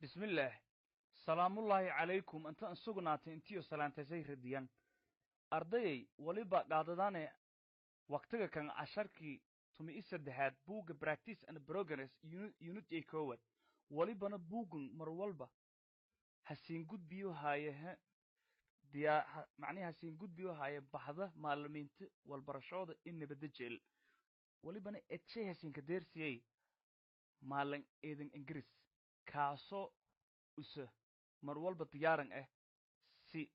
Bismillaah, salaamullaahi calaykum. Inta insugnaatay intiyo salaantasay radiyan. Ardayay, weliba qaadadaane waqtiga kan casharkii 13aad buugga Practice and Progress, unit a koowaad. Welibana buuggan mar walba hasiin gudbiyo haaye diyaa, macnihi hasiin gudbiyo haaye baxda maalimiinta walbarashooda in nabada jeel. Welibana edshay hasiinka deersiyey maalin eedan Ingiriis, kaasoo use mar walba diyaaran ah si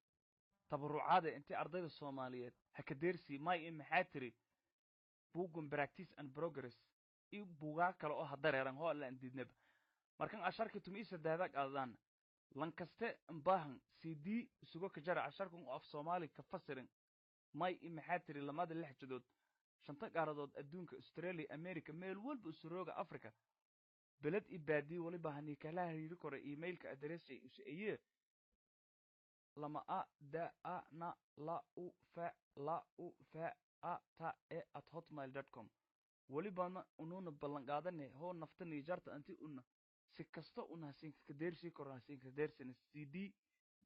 tabarucaada intii ardayda Soomaaliyeed haka deersi. May in maxaa tiri buuggan Practice and Progress iyo buugaa kale oo ha dareeran hoo alla andiidnaba. Markan casharkii 13aad qaadadaan. Lankaste mbaahan CD isugo ka jara casharkan oo af Soomaali ka fasirin, may i maxaa tiri lamada lix jadood, shanta qaaradood adduunka, Australia, America, meel walba usurooga, Africa, beled i baadiye, waliba hani kala hariiri karo emailka address use aye 2 a d a n l u f l u f a t e @hotmail.com. Welibana ununa ballan qaadane, hoo nafta nijarta, anti una si kasta una hasinka kadeersii karo hasinka kadeersina CD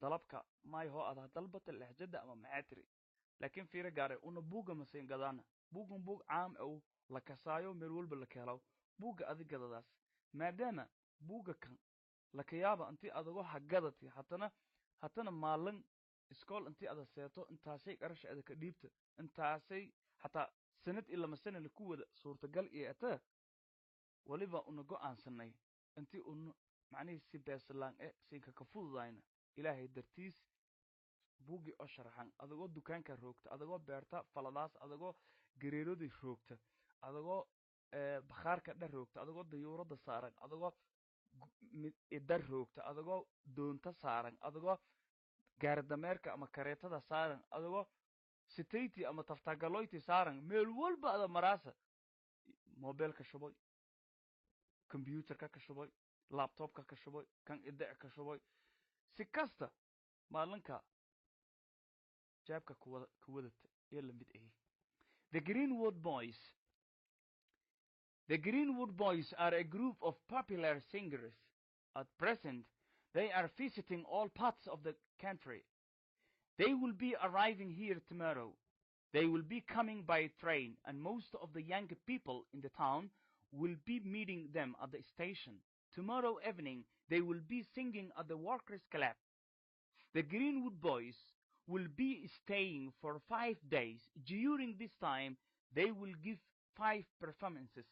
dalabka may hoo ada dalbata lehjada ama maxaa tiri. Laakiin fiiro gaare, una buugga masiin gadaana. Buuggan buug caam ow la kasaayo, meel walba la keelaw buugga adig gadadaas, maadaama buugga kan lakayaaba intii adagoo hagadati hatana maalin iskool intii ada seeto, intaasay qarasha ada ka dhiibta, intaasay hataa sanad iyo 2 sana laku wada suurtagal iyo ata. Weliba una go'aansanay intii una macnihii si beeslaan e siinka ka fududayna, Ilaahay dartiis, buuggii oo sharaxan, adagoo dukaanka roogta, adagoo beerta faladaas, adagoo gareeradii roogta, adagoo bakhaarka dha roogta, adagoo dayuuradda saaran, adagoo ida roogta, adagoo doonta saaran, adagoo gaaridameerka ama kareetada saaran, adagoo sitayti ama taftagaloyti saaran, meel walba ada maraasa, mobilka shuboy, computerka ka shuboy, laptopka ka shuboy, kan idec ka shuboy, si kasta maalinka jaabka kuwada kuwadata iyo lamid ahi. The Greenwood Boys. The Greenwood Boys are a group of popular singers. At present, they are visiting all parts of the country. They will be arriving here tomorrow. They will be coming by train, and most of the young people in the town will be meeting them at the station. Tomorrow evening, they will be singing at the Workers' Club. The Greenwood Boys will be staying for 5 days. During this time, they will give five performances.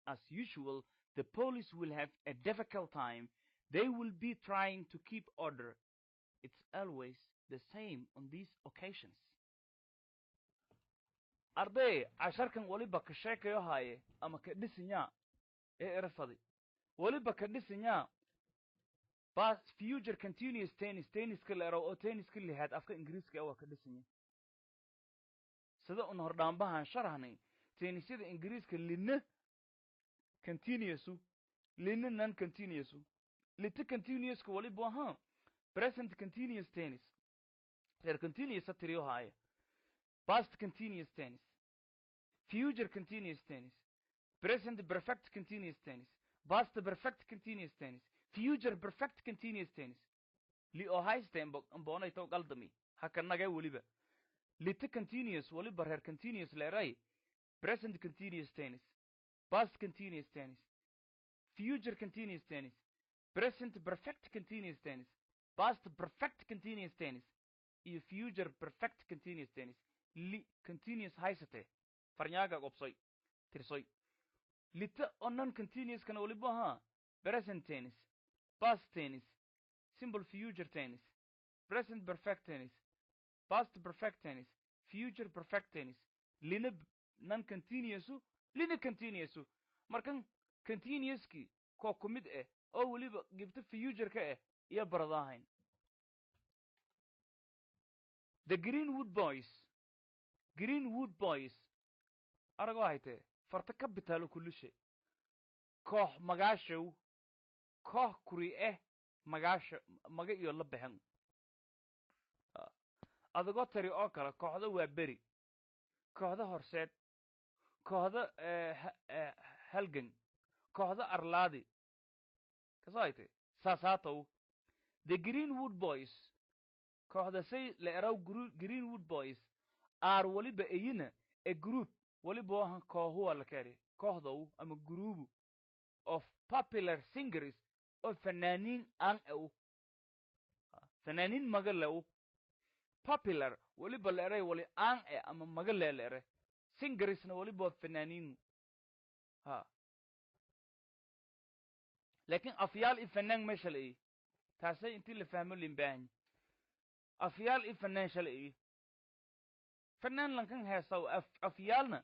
As usual, the police will have a difficult time. They will be trying to keep order. It's always the same on these occasions. Arday, casharkan waliba ka sheekayo haaye ama ka dhisanyaa ee erafadi, waliba ka dhisanyaa past future continuous tense, tense-ka la ero oo tense-ka lixaad afka Ingiriiska waa ka dhisanya. Sida un hordhaanbahan sharahnay, tense-yada Ingiriiska lina continuousu, lina non continuousu. Lita continuouska waliba ahaa present continuous tense, reer continuous tiriyo haaya, past continuous tense, future continuous tense, present perfect continuous tense, past perfect continuous tense, future perfect continuous tense. Li oo hayste imboonay taw qaldami haka nagay. Weliba lita continuous, waliba reer continuous leeray present continuous tense, past continuous tense, future continuous tense, present perfect continuous tense, past perfect continuous tense iyo future perfect continuous tense. Li continuous haysate farnyaaga qobsoy tirsoy. Lita oo non continuous kana waliba ahaa present tense, past tense, simple future tense, present perfect tense, past perfect tense, future perfect tense. Lina non continuousu, lina continuousu. Markan continuouskii koo ku mid ah oo weliba gibto future ka ah iyo baradahayn. The Greenwood Boys. Greenwood Boys, aragoo haytee, farta kabitaalo kulishe, koox magaashow, koox kuri eh magaasha maga iyo la baxan adagoo tari oo kale, kooxda waa beri, kooxda Horseed, kooxda Halgan, kooxda Arlaadi kasoo haytee. Saasaatow the Greenwood Boys, kooxdasay la eraw Greenwood Boys, are waliba eyina a group, waliba wahan koohuwa la keri kooxdow ama guruubu of popular singers, oo fanaaniin aan ew, fanaaniin maga lew. Popular waliba la eray wali aan e ama maga le la ere, singersna waliba waa fanaaniinu ha, laakiin afyaal i fanaan meesha la iyi taasay intii la fahmo limbaahany. Afyaal i fanaan shala iyi, fanaan lankan heesaw af afyaalna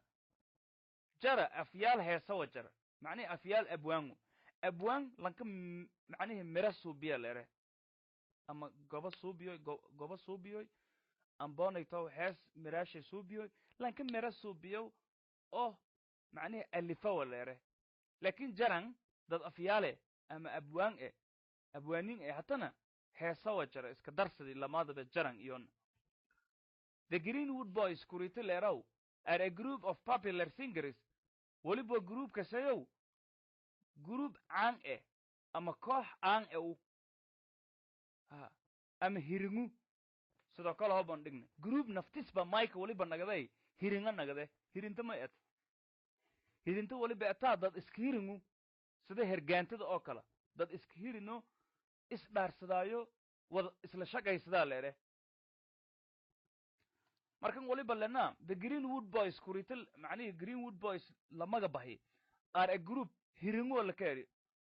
jara, afyaal heesawa jara, macnihi afyaal abwaangu, abwaan lanka macnihi mira suubiya la ere ama goba suubiyoy, goba suubiyoy ambonaytow hees miraashay suubiyoy, lanka mira suubiyow oo macnihi alifawa la ere. Laakiin jaran dad afyaale ama abwaan e abwaanin e hatana heesawa jara, iska darsadii lamaadaba jaran iyona. The Greenwood Boys kurito leeraw are a group of popular singers, weliba groupka sayow group caan eh ama koox caan e u ha ama hiringu. Sidoo kale hoban dhigna group naftisba mike weliba nagaday hiringa nagade. Hirinta may et, hirinta weliba etaa dad iska hiringu sida hergaantada oo kale, dad iska hirino isdhaarsadaayo wada isla shaqaysadaa leere. Markan waliba lena the Greenwood Boys kurita, macnihii Greenwood Boys lamaga bahi, are a group hiringo la keri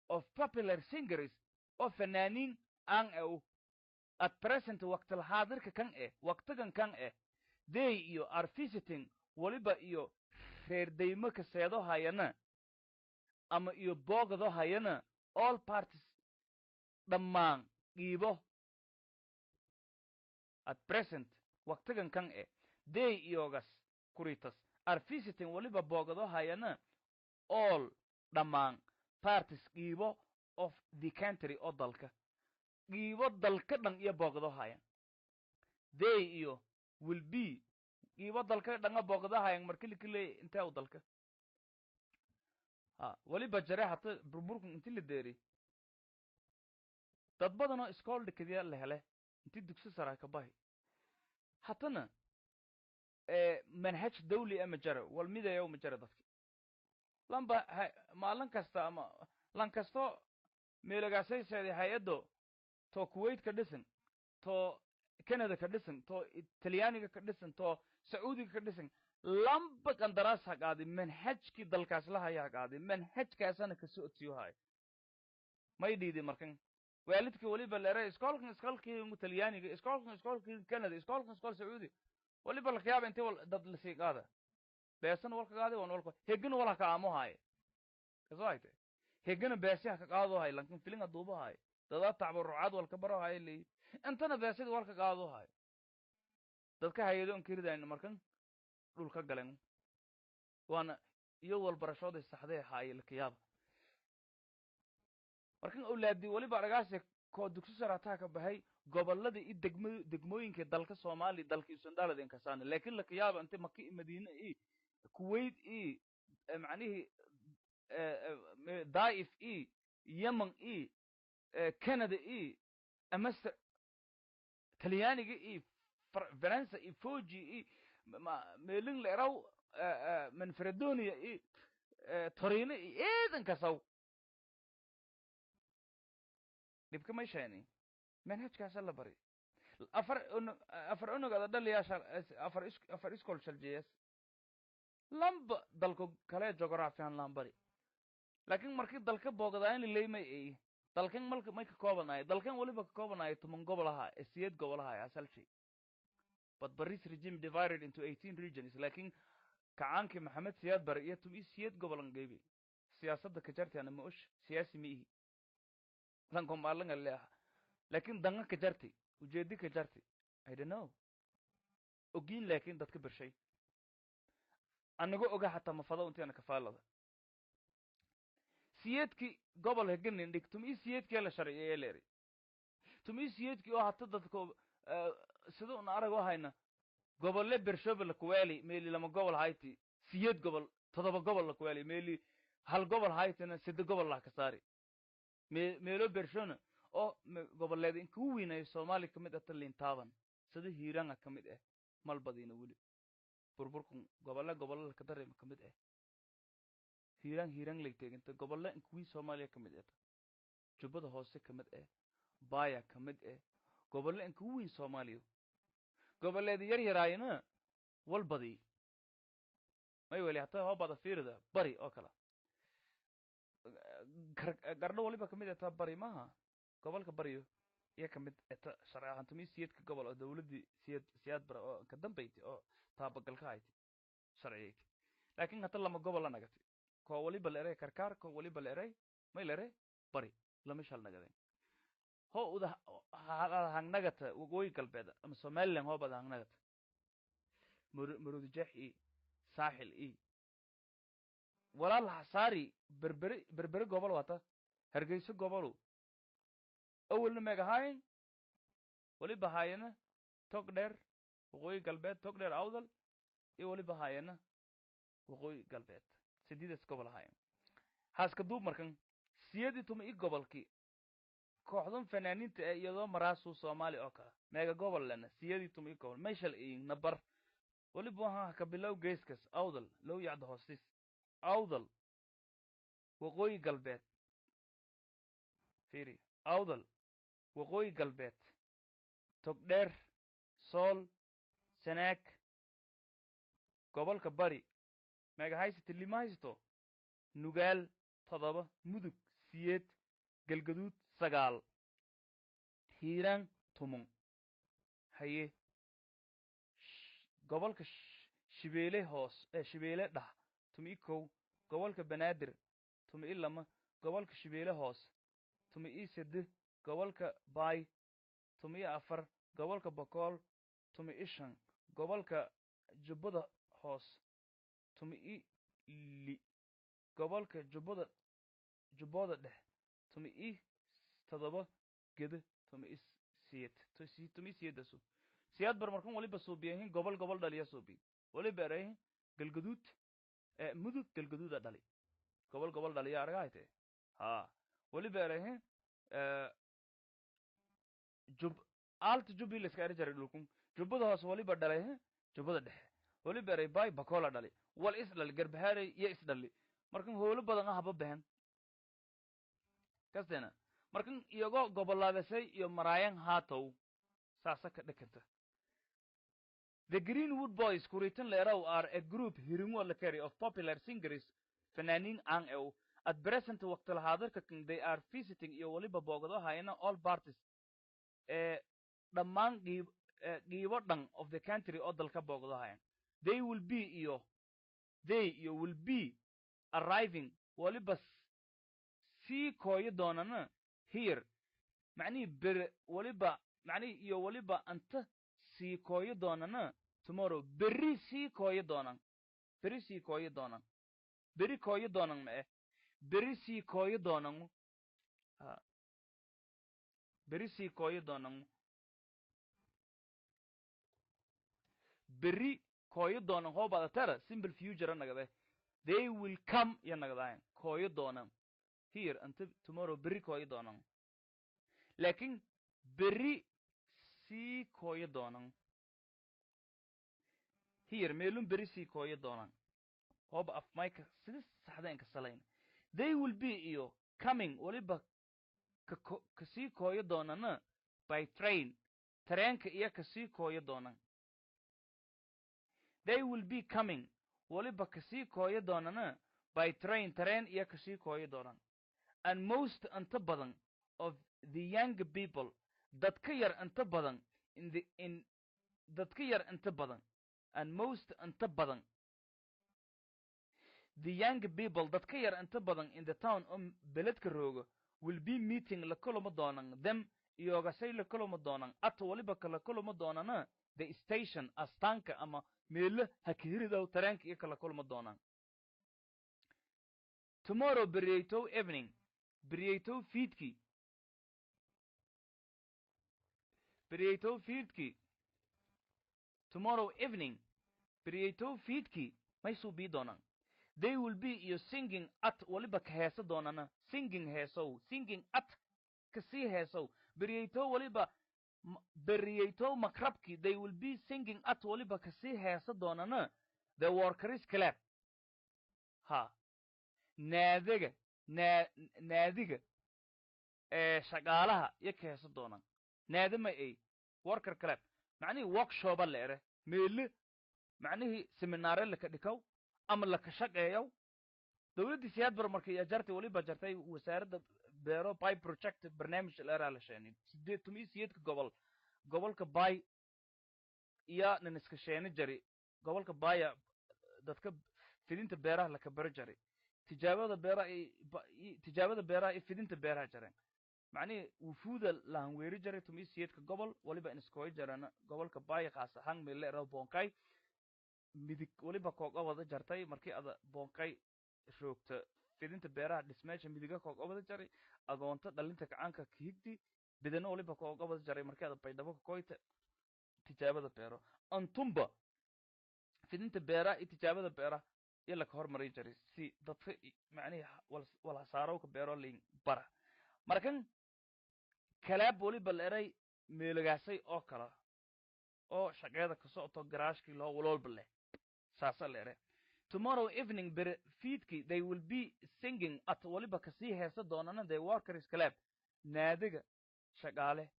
of popular singers, oo fanaaniin aan e. At present, waqtil xaadirka kan e, waqtigan kan e, they iyo are visiting, waliba iyo reer daymo ka seedo hayana ama iyo boogado hayana, all parties, dhammaan dhiibo. At present, waqtigan kan e, they iyogas kuritas are visiting, waliba boogado hayana, all, dhammaan, parties, dhiibo, of the country, oo dalka, dhiibo dalka dhan iyo boogado hayan. They iyo will be dhiibo dalka dhanga boogado hayan. Markili intee u dalka ha waliba jare hata burburkan inti la deeri dad badanoo iskool dhikadiya la hele inti dugsi sara ka bahi, hatana manhaj dawli ama jara wal midayo ma jara. Dadki lamba maalin kasta ama lan kasto meelagaasay seeday hay-addo to Kuwait ka dhisan, to Canada ka dhisan, to Talyaaniga ka dhisan, to Sacuudiga ka dhisan, lamba qandaraas ha qaaday manhajkii dalkaas la haya ha qaaday, manhajkaasana ka socodsiyo hayo may dhiidi. Markan waalidka waliba leeray iskoolkan iskoolkii Talyaaniga, iskoolkan iskoolkii Canada, iskoolkan iskool Sacuudi, waliba lakayaaba intay wal dad lasii qaada beesana walka qaaday wan walka hegana wala ka aamo haaye kasoo hayte, hegana beesi ha ka qaado hay, lankan filinga duubo haye, dadaa tacbarucaad walka baro haye leeyi, intana beesida walka qaado haye, dadka hay-ado an kiridayna markan dhulka galen waana iyo walbarashooday saxday haaye lakayaaba. Markan awlaadi waliba aragaase koo dugsi sarataa ka baxay gobolada i degmo degmooyinka dalka Soomaaliya, dalka isandaalada inkasaana, laakiin lakayaaba inta Maka i Madiine i Kuwait i macnihii Daif i Yemen i Canada i amase Talyaaniga i Faransa i Foji i meelin la eraw Manfredonia i Torino i eedan kasaw dhibka may sheeni manhajkaasa la bari. Afar unug, afar unug ada dhaliyaasha, afar is afar iskool shaljeeyas lamba dalku kale geography-han laan bari, laakiin markii dalka boogadaayna leymay ay dalkan malka may ka koobanaay, dalkan waliba ka koobanaay 10 gobol ahaa ee 8 gobol ahaa asal shay. But Barre's regime divided into 18 regions, laakiin kacaankii Maxamed Siyaad Bare iyo 18 gobolan geybay. Siyaasadda ka jartayana ma osh, siyaasi ma ihi lanko maalinga leeha, laakiin danga ka jartay, ujeedi ka jartay, I don't know ogiin, laakiin dadka bershay anaga oga xataa mafado intiana kafaalada siyeedkii gobol heganin dhig 18-kii la sharciyeeye leeri 18-kii oo hata dadka sida un arag hayna gobolle bershobe la kuweeli meeli 2 gobol hayti 8 gobol, 7 gobol la kuweeli meeli 1 gobol haytina 3 gobol lah ka saari. Meelo bershona oo goboleed inkugu weynayo Soomaaliya ka mid ah taliintaaban sida Hiiranga ka mid ah malbadiina weli burburkan gobolle gobollada ka dareema ka mid ah Hiiraan, Hiiraan lay teeganta gobolle inkuwii Soomaaliya ka mid ah, Jubbada Hoose ka mid ah, Baaya ka mid ah, gobolle inkugu weyn Soomaaliya. Goboleeda yar yaraayna walbadii may weli hataa hoobada fiirida Bari oo kale, Gardho waliba kamid ataa Bari maaha, gobolka Bariyo iyo kamid eta sharci ahaan tumi siyeedka gobol oo dawladdii Siyaad Bare oo ka dambayti oo taabagalka hayti sharciyayti, laakiin hata lama gobol la nagatay. Koo waliba la eray Karkaar, koo waliba la eray may la eray Bari, lama shal nagadeen. Ho uda hangnagata Waqooyi Galbeed ama Somaliland hoobada hangnagata Maroodijeex i Saaxil i walaal Hasaari Berbere, Berbere gobol wata, Hargeyso gobolu awalna megahayn waliba haayana Tog Dheer, Waqooyi Galbeed, Tog Dheer, Awdal iyo waliba haayana Waqooyi Galbeed, sideedas gobol ahaayeen. Haaska duub markan siyadii tuma i gobolkii kooxdan fanaaniinta ee iyadoo maraasuu Soomaali oo kale meega gobol lena siyadii tuma i gobol mayshal iyo nabar waliba waxaa ka bilow geeskas Awdal low yacda hoostiis, Awdal, Waqooyi Galbeed, fiiri, Awdal, Waqooyi Galbeed, Togdheer, Sool, Sanaag, gobolka Bari meega haysata, lima haysato, Nugaal 7, Mudug 8, Galgaduud 9, Hiiraan 10, haye gobolka Shibeele Hoos ee Shibeele Dhah 11, gobolka Banaadir 12, gobolka Shibeele Hoos 13, gobolka Baay 14, gobolka Bokool 15, gobolka Jubbada Hoos 16, gobolka Jubbada Dhex 17, Gede 18, 18-dasu. Siyaad Bar markan waliba suubiyahin gobol gobol dhaliya suubi, waliba erahin Galgaduud, Mudug Galgaduuda dhali, gobol gobol dhaliya argahayte ha, waliba erahin jub alta Jubbi la iska eri jaray dhulkun, Jubbada Hoose waliba dhalay Jubbada Dhexe, waliba eray Bay Bakola dhali, wal is dhali Garbahaarey iyo is dhali. Markan howlo badan ah haba behen kasteena markan iyagoo gobolaadasay iyo maraayan haatow saasa ka dhakanta. The Greenwood Boys kuritan leeraw are a group hiringo la kari of popular singers, fanaaniin aan ew. At present, waqti lahaadarka kan, they are visiting, iyo waliba boogado hayana, all parties, ee dhammaan qiib qiibo dhan, of the country oo dalka boogado hayan. They will be, iyo they iyo will be arriving, waliba sii kooyo doonana, here, macnihii bere waliba macnihii iyo waliba anta sii kooyo doonana, tomorrow, berri sii kooyo doonan, berri sii kooyo doonan, berri kooyo doonan ma eh, berri sii kooyo doonan ha, berri sii kooyo doonan, berri kooyo doonan hoobada tara simple future nagade, they will come iyo nagadayan kooyo doonan, here until tomorrow, berri kooyo doonan, laakiin berri sii kooyo doonan, here meelun berri sii kooyo doonan hooba af mayka sida saxda inka salayn. They will be iyo coming, waliba ka kasii kooyo doonana, by train, tareenka iyo kasii kooyo doonan. They will be coming, waliba kasii kooyo doonana, by train, tareen iyo kasii kooyo doonan. And most, inta badan, of the young people, dadka yar inta badan, in the in dadka yar inta badan, and most, inta badan, the young people, dadka yar inta badan, in the town, oo beledka roogo, will be meeting, la kulama doonan, them, iyogasay la kulama doonan, at, waliba kala kulama doonana, the station, astaanka ama meelo hakihiridow tareenka iyo kala kulma doonaan. Tomorrow, beriyeytow, evening, beriyeytow fiidkii, beriyeytow fiidkii, tomorrow evening, beriyeytow fiidkii may suu bii doonaan. They will be iyo singing at waliba ka heesa doonana, singing heesow, singing at kasii heesow beriyeyto waliba beriyeyto makrabki. They will be singing at waliba kasii heesa doonana the workers club, ha naadiga naadiga ee shaqaalaha iyo ka heesa doonaan. Naadima ay worker club macnihii workshopa la ere, meele macnihii seminaare laka dhikaw ama laka shaqeeyow. Dowladdii Siyaad Bar markay iyo jartay waliba jartay wasaaradda beero by project barnaamij leeraa la sheenay 88-ka gobol, gobolka Bay iyo nin iska sheeni jari, gobolka Baya dadka fidinta beeraha laka baro jaray, tijaabada beeraha, tijaabada beeraha iyo fidinta beeraha jareen. Macnihii wufuuda lahanweeri jaray 18-ka gobol waliba in iskoy jarana gobolka Bay, khaas ahaan meele era Bonkay midig waliba kooga wada jartay. Markii ada Bonkay roogta, fidinta beeraha dhismeesha midiga kooga wada jaray, agoonta dhalinta kacaanka kahigdi bidana waliba kooga wada jaray. Markii ada Baydhabo kakoyta, tijaabada beero antumba fidinta beeraha iyo tijaabada beeraha iyo laka hormari jaray si dadka macnihii walhasaarowka beero lin bara. Markan kalaab waliba la eray meelagaasay oo kala oo shaqeeda ka socoto, garaashkii loo walwalba leh, saasa la ere. Tomorrow evening, ber fiidkii, they will be singing at waliba kasii heesa doonana the workers club, naadiga shaqaale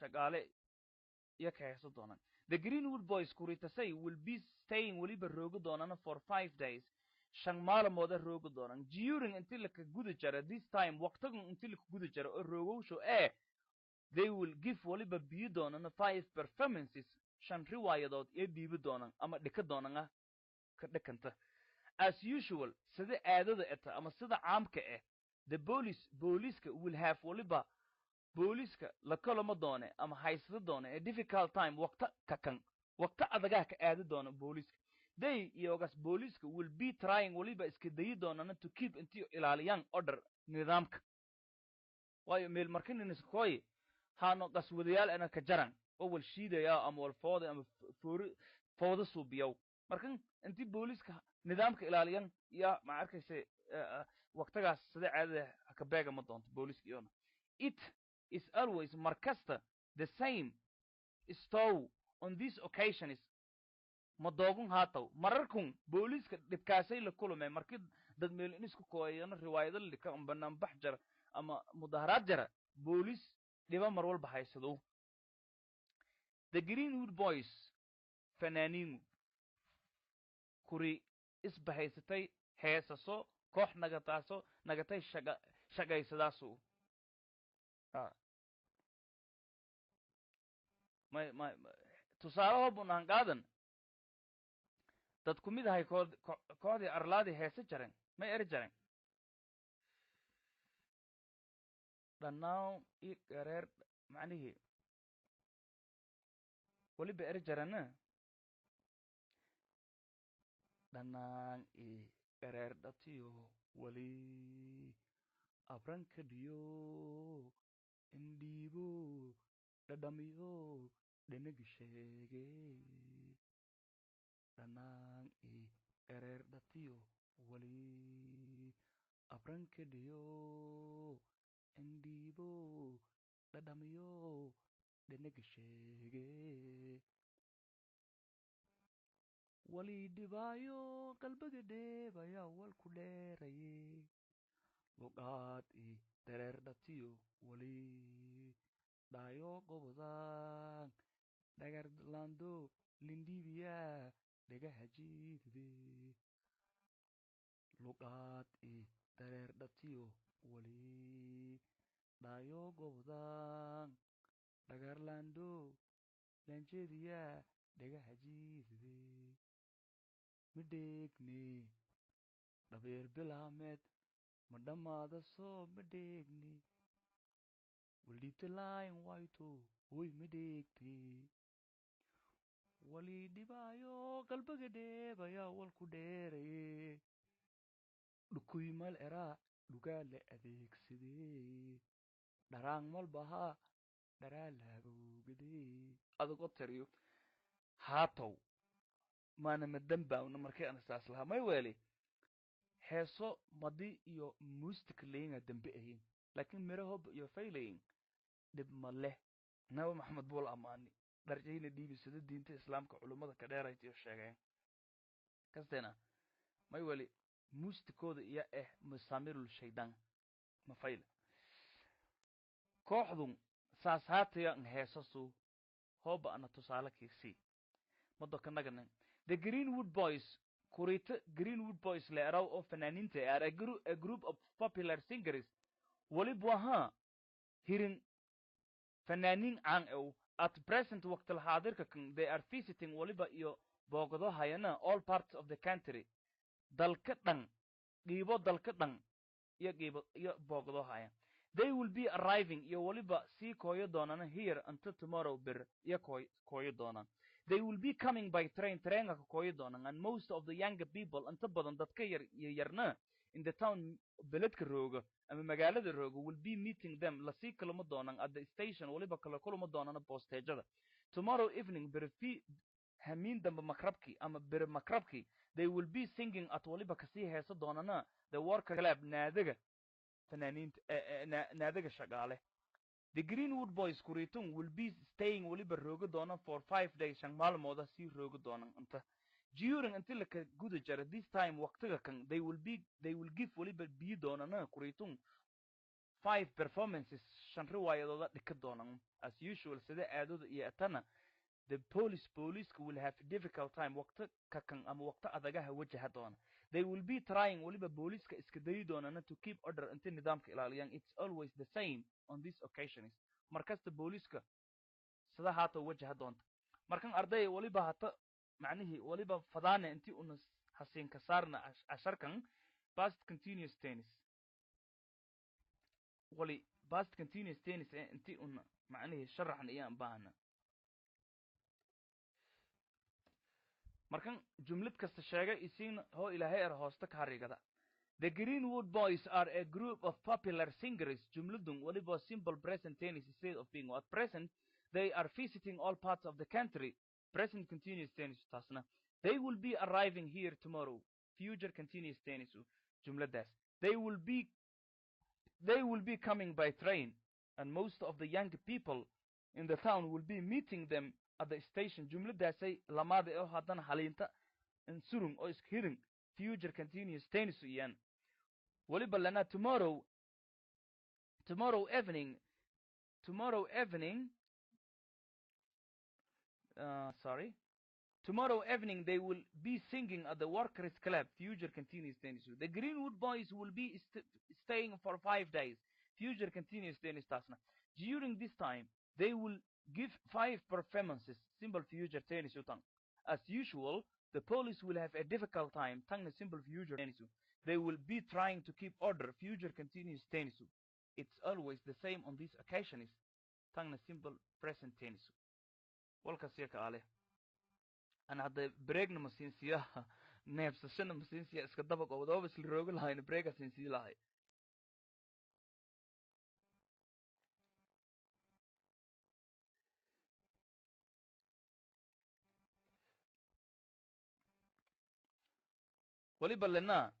shaqaale iyo ka heesa doonaan. The Greenwood boys, kuritasay, will be staying waliba roogi doonana for 5 days, 5 maalmooda roogi doonaan. During, inti laka guda jara, this time, waqtigan inti laka guda jara oo roogowsho ee, they will give waliba biyo doonana five performances, shan riwaayadood iyo dhiibi doonan ama dhika doonan ah ka dhikanta. As usual, sida aadada eta ama sida caamka ah, the police, booliiska, will have waliba booliiska la kulama doone ama haysada doone a difficult time, waqta kakan, waqta adagaa ka aadi doona booliiska. They, iyogas booliiska, will be trying waliba iska dayi doonana to keep, intii ilaaliyaan, order, nidaamka. Waayo meel markanin iskoy haano qaswadayaal ana ka jaran oo wal shiidaya ama wal fooda ama foori fooda suubiyow. Markan intii booliiska nidaamka ilaaliyan iyo ma arkaysa waqtigaas sida caadada ka beega ma doonto booliiska iyona. It is always, markasta, the same story on these occasions, madoogun haataw mararkun booliiska dhibkaasay la kulumeen markii dad meel in isku kooyano, riwaayado la dhika ama banaanbax jara ama mudaharaad jara, booliis dhiba mar walba haysado. The Greenwood boys, fanaaniinu kuri isbahaysatay heesaso, koox nagataaso nagatay shaqa shaqaysadaasu may may tusaale bunahan qaadan dad ku mid ahay kood kooxdii Arlaadii heese jaren may eri jaren dhannaaw i gareer, macnihii weliba eri jarana dhanaan i gareer dhatiyo weli abranka dhiyo indhiibo dhadhamiyo dhenagi sheege, dhanaan i gareer dhatiyo weli abranka dhiyo indhiibo dhadhamiyo dhenagi sheege, wali dhibaayo qalbiga dheebaya walku dheeraye, luqaad i dareer dhatiyo wali dhaayo gobodan dhagarlando lindhiibiya dhagaha jiidide, luqaad i dareer dhatiyo wali dhaayo gobodan dhagarlando lanjeediya dhagaha jiidide, midheegne dhabeer bilaameed ma dhammaada soo midheegne waldhiibta laayan wayto hoy midheegte, wali dhibaayo qalbiga dheebaya walku dheeraye, dhukuy mal eraa dhugaa la adeegsadee, dharaang malbahaa dharaa laabowgadee, adagoo tiriyo haatow. Maana madambaawna markii aan saas lahaa may weeli heeso madi iyo muustik leeyinga dambe ahiin, laakiin mirahob iyo faylayin dhib ma leh. Nabi Maxamed buul amaani dharjayna dhiibi sida diinta islaamka culummada ka dheerayta iyo sheegeen kasteena. May weli muustikooda iyo masaamirul shaydaan ma fayla kooxdun saas haataya n heesasu hooba ana tusaale kiisii madokanaganin. The Greenwood Boys, kurita Greenwood Boys le eraw oo fanaaniinta, are a group of popular singers, waliba ahaa hirin fanaaniin caan ew. At present, waqtil xaadirka kan, they are visiting, waliba iyo booqdo hayana, all parts of the country, dalka dhan, dhiibo dalka dhan iyo qiibo iyo booqdo haya. They will be arriving, iyo waliba sii kooyo doonana, here until tomorrow, bir iyo kooy kooyo doonaan. They will be coming by train, trainka ka kooyo doonaan, and most of the younger people, inta badan dadka yar iyo yarna, in the town, beledka rooga ama magaalada rooga, will be meeting them, lasii kulama doonaan, at the station, waliba kala kulama doonana boosteejada, tomorrow evening, berfi hamiin dambe makrabkii ama bere makrabkii. They will be singing at, waliba kasii heesa doonana, the worker club, naadaga fanaaniinta, naadaga shaqaale. The Greenwood Boys, kuriitun, will be staying, waliba rooga doona, for 5 days, 5 maalmooda sii rooga doonan inta. During, inti laka guda jara, this time, waqtiga kan, they will give, waliba biyi doonana kuriitun, five performances, shan riwaayadooda dhika doonan. As usual, sida aadada iyo atana, the police, booliiska, will have difficult time, waqti kakan ama waqti adagaha wajaha doona. They will be trying, waliba booliiska iska dayi doonana, to keep order, inta nidaamka ilaaliyaan. It's always the same on these occasions, markasta booliiska sida haata wajaha doonta. Markan arday waliba hata macnihii waliba fadaane intii una hasiin ka saarna casharkan past continuous tense, wali past continuous tense intii una macnihii sharaxna iyaan baahna. Markan jumlad kasta sheegay isiin hoo ilaahay er hoosta ka harigada. The Greenwood Boys are a group of popular singers. Jumladun waliba simple present tense instead of being. At present, they are visiting all parts of the country. Present continuous tense taasna. They will be arriving here tomorrow. Future continuous tense jumladaas. They will be coming by train, and most of the young people in the town will be meeting them at the station. Jumladaasay lamaada oo haddana haliinta insurung oo iska hirin future continuous tense iyaan. Waliba lana tomorrow evening, sorry, tomorrow evening they will be singing at the workers club. Future continuous tense. The Greenwood Boys will be staying for 5 days. Future continuous tense taasna. During this time, they will give five performances. Simple future tense tan. As usual, the police will have a difficult time. Tangna simple future tense. They will be trying to keep order. Future continuous tense. It's always the same on these occasions. Tangna simple present tense. Walkaas ka ale ana hadda breakna ma siin siyaha, neebsashana ma siin siya, iska daba qobdooba isla roogi lahayna breaka siin sii lahay. Waliba lena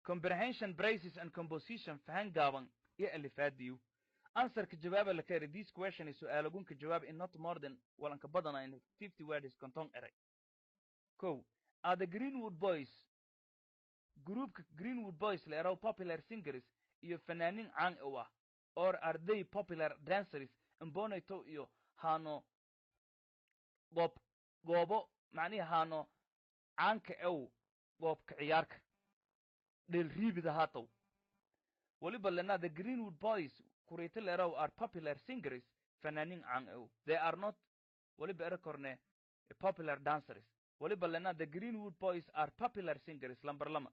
comprehension, précis and composition, fahan gaaban iyo alifaadiyu. Answerka jawaaba la kari this question is su'aalagunka jawaab in not more than, walanka badana, in 50 words, 50 eray. Ko, are the Greenwood Boys, groupka Greenwood Boys la eraw, popular singers, iyo fanaaniin caan u ah, or are they popular dancers, imbonayto iyo haano goob goobo macnihi haano caanka ew goobka ciyaarka dheelriibida haatow? Waliba lena the Greenwood Boys, kuriita leeraw, are popular singers, fanaaniin caan ew. They are not, waliba erakorne, popular dancers. Waliba lena the Greenwood Boys are popular singers. Lamber lama,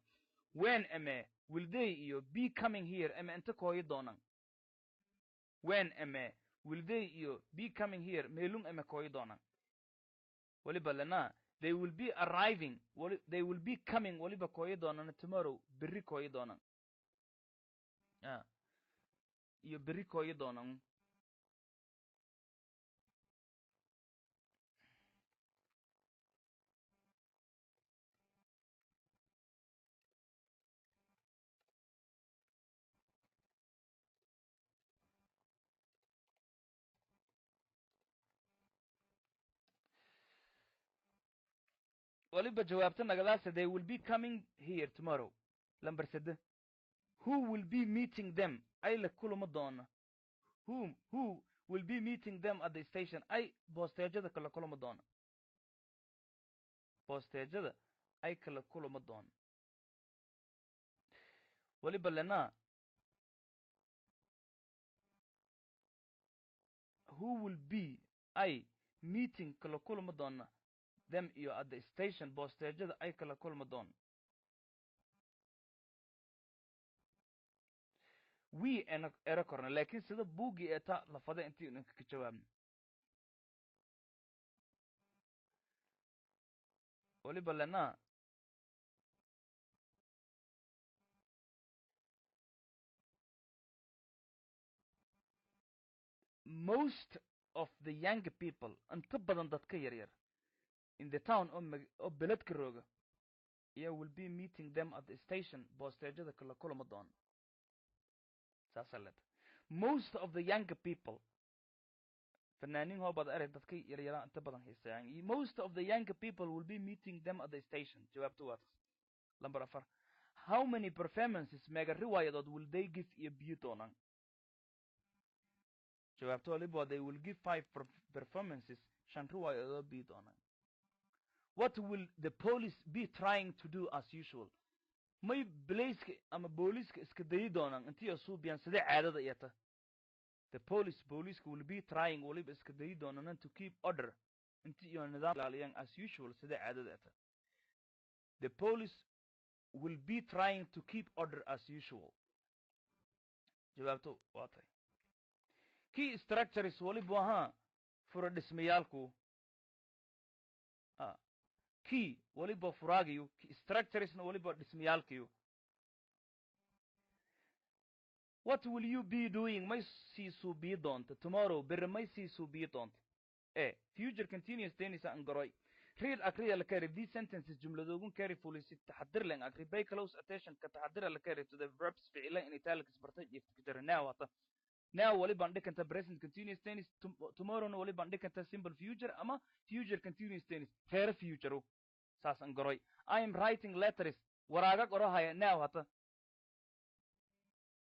when eme will they iyo be coming here, eme inta kooyi doonaan? When eme will they iyo be coming here, meelung eme kooyi doonaan? Waliba lena they will be arriving, they will be coming, waliba kooyi doonaan, tomorrow, berri kooyi doonaan iyo berri kooyi doonaan. Waliba jawaabta nagadaase they will be coming here tomorrow. Lamber sede, who will be meeting them? Ay la kulama doona. Whom, who will be meeting them at the station? Ay boosteejada kala kulama doona. Boosteejada ay kala kulama doona. Waliba lena who will be ay meeting kala kulama doona them iyo at the station boosteejada ay kala kulma doona. We ena era korna, laakiin sida buuggii ee ta lafada intii inka ka jawaabno. Waliba lena most of the young people, inta badan dadka yaryar in the town oo beledka rooga iyo will be meeting them at the station boosteejada kala kulama doona. Saasaa leeta most of the young people, fanaaniin hoobad erey dadka yaryaraa inta badan xiiseeyaan. Most of the young people will be meeting them at the station. Jawaabtu waa taas. Number 4, how many performances mega riwaayadood will they give iyo biyo doonaan? Jawaabtu waliba they will give 5 performances, 5 riwaayadood biyo doonaan. What will the police be trying to do as usual? May booliiska ama booliiska iska dayi doonaan intii suubiyaan sida caadada iyata. The police, booliiska will be trying waliba iska dayi doonaan to keep order intii iyo nidaam ilaaliyaan as usual sida caadada iyata. The police will be trying to keep order as usual. Jawaabtu waa tahay. Key structures waliba ahaa fura dhismayaalku. Key waliba furaagiyo, key structuresna waliba dhismayaalkiyo. What will you be doing? May sii suubiyi doonta tomorrow, berri may sii suubiyi doonta. Future continuous tense aan garoy. Read akriya la kari these sentences jumladoogun carefully si taxadir leh akri, pay close attention ka taxadira la kari to the verbs ficila in italics bartay jiifta ka jira. Now hata now waliba dhikanta present continuous tense, tomorrow na waliba dhikanta simple future ama future continuous tense, fair future saas aan garoy. I am writing letters, waraaga qorahaya now hata.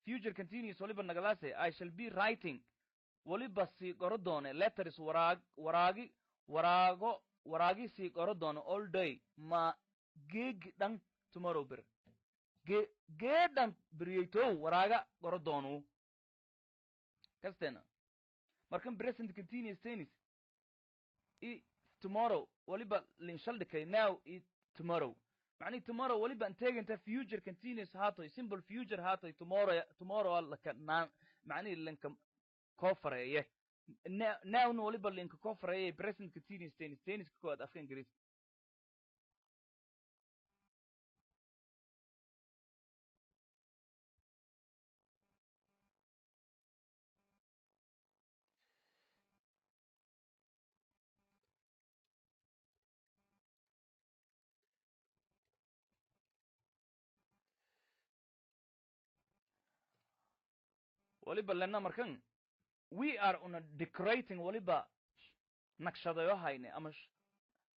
Future continuous waliba nagalaase I shall be writing waliba sii qoro doone letters waraagi waraago waraagi sii qoro doone all day ma geegi dhan tomorrow bir geedhan beriyeytow waraaga qoro doonu kastena. Markan present continuous tense i tomorrow waliba linshaldhikay now i tomorrow, macnihi tomorrow waliba anteeganta future continuous haatoy simple future haatoy tomorrow laka naan macnihi linka koo fareeye nowna waliba linka koo fareeye present continuous tense tense-ka koowaad afka ingiriiska. Waliba lena markan we are una decorating waliba naqshadayo hayne ama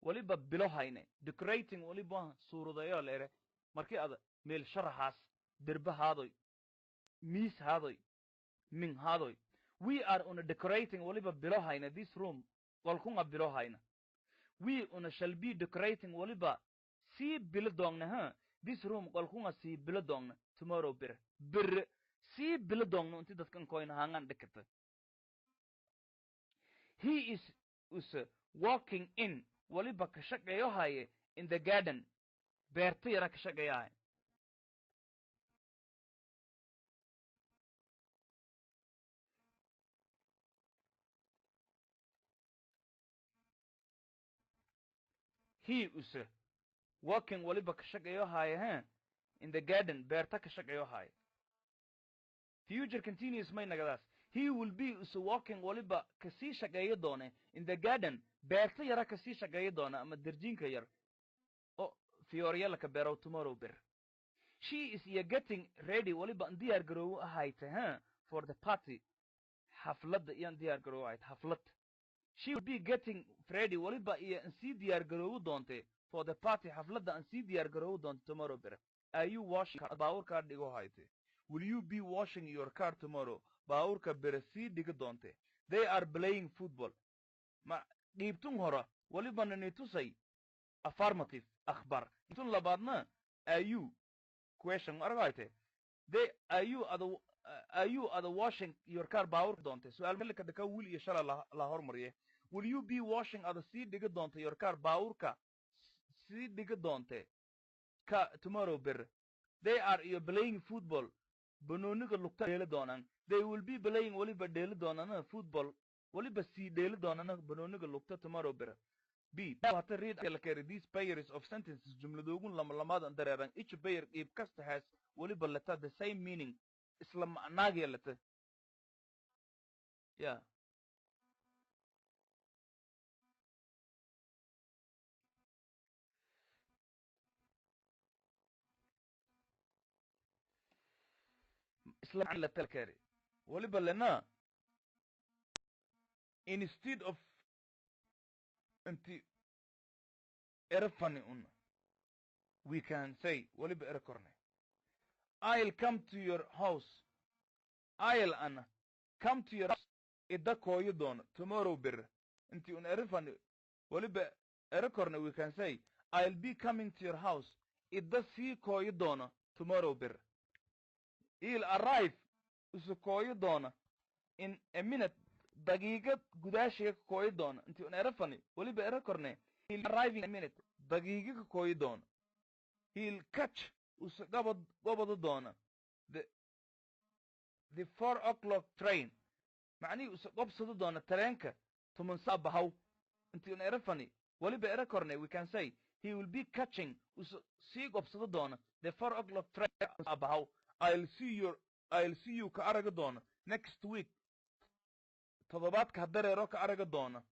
waliba bilo hayne decorating waliba suuradayo leere markii aad meel sharaxaas derbe haadoy miis haadoy min haadoy. We are una decorating waliba bilo hayne this room qolkunga bilo hayna. We una shall be decorating waliba sii bilo doogna ha this room qolkunga sii bilo doogna tomorrow bir bir sii bilo doogno inti dadkan koyna hangan dhikata. He is walking in waliba ka shaqeeyo haye in the garden beerta yara ka shaqeeyo haye. He is walking waliba ka shaqeeyo haye ha in the garden beerta ka shaqeeyo haye. Future continuous may nagadaas. He will be is walking waliba kasii shaqeeyo doone in the garden beerta yara kasii shaqeeyo doona ama derjiinka yar oo fiyoorya ka beero tomorrow bir. She is getting ready waliba diyaar garoow ahayte ha for the party xafladda iyo diyaar garoow ahayte xaflad. She will be getting ready waliba iyo sii diyaar garoow doonte For the party, xafladda aan sii diyaar garoowi doonto tomorrow, bere. Are you washing baawurkaa dhigo hayte? Will you be washing your car tomorrow? Baawurka bere sii dhigi doonte. They are playing football. Ma dhiibtun hora waliba nani tusay affirmative akhbar. Dhiibtun labaadna are you question aragayte. They are you ada, are you ada washing your car baawur doonte? Su'aal malika dhaka will iyo shala la hormariye. Will you be washing ada sii dhigi doonte your car baawurka sii dhigi doonte ka tomorrow ber? They are iyo playing football, banooniga lugta dheeli doonaan. They will be playing, waliba dheeli doonana football, waliba sii dheeli doonana banooniga lugta tomorrow ber. B hata read la carry these pairs of sentences, jumladoogun lama lamaadan dareeran. Each pair, qeyb kasta, has waliba leta the same meaning, isla macnaagaya leta. Yeah, isla leta carry waliba lena instead of inti erafani una, we can say waliba era korne I'll come to your house. I'll ana come to your house, ida kooyo doono tomorrow bir. Inti un erafani waliba era korne we can say I'll be coming to your house, ida sii kooyo doono tomorrow bir. He'll arrive, isu kooyo doona in a minute, daqiiqad gudaashiga ka kooyi doona. Inti un erafani waliba era korne he'll arrive in a minute, daqiiqo ka kooyi doona. He'll catch, usu gabad gobado doona the 4 o'clock train, macnihii usu qobsado doona tareenka 10 saac bahaw. Inti un erafani waliba era korne we can say he will be catching, usu sii qobsado doona the 4 o'clock train bahaw. I'll see you, ka araga doona next week, toddobaadka hadareero ka araga doona.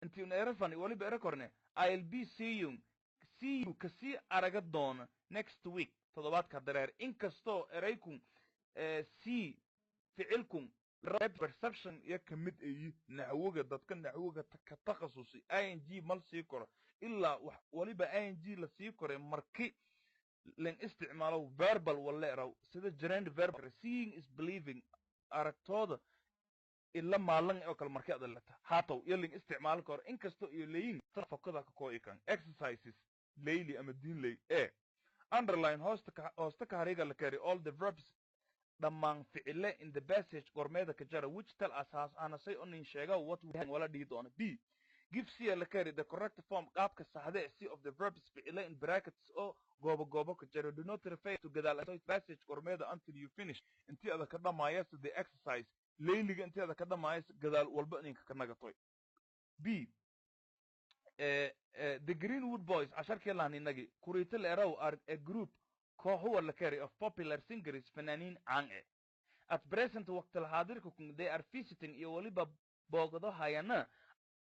Inti un erafani waliba era korne I'll be seeing, see you, kasii araga doona next week, toddobaadka hadareer. Inkastoo eraykun see ficilkun perception iyo ka mid ayi naxwoga, dadka naxwoga ka takhasusi ing mal sii koro ilaa wax waliba ing la sii koray marki lan isticmaalo verbal wala eraw sida gerund verb. Seeing is believing, aragtooda ila maalan oo kale markii adalata haatow iyo ling isticmaal karo, inkastoo iyo leeyin fakada ka kooyi kan. Exercises layli ama diin lay e underline, hoosta ka hariga la kari all the verbs, dhammaan ficile in the passage, gormeeda ka jara, which tell us, haas anasay onin sheega what we wala dhihi doono. B give c la kari the correct form, qaabka saxda c of the verbs, ficile in brackets oo goobo goobo ka jara. Do not refer to gadaal passage gormeeda until you finish, intii ada ka dhamaayas the exercise, layliga intii ada ka dhamaayas gadaal walba ninka ka nagatoy. B the Greenwood Boys, casharkii lahan inagi kuriita la eraw, are a group, kooxuwa la kari of popular singers, fanaaniin caan eh. At present, waqtil xaadirka kun, they are visiting, iyo waliba boogado hayana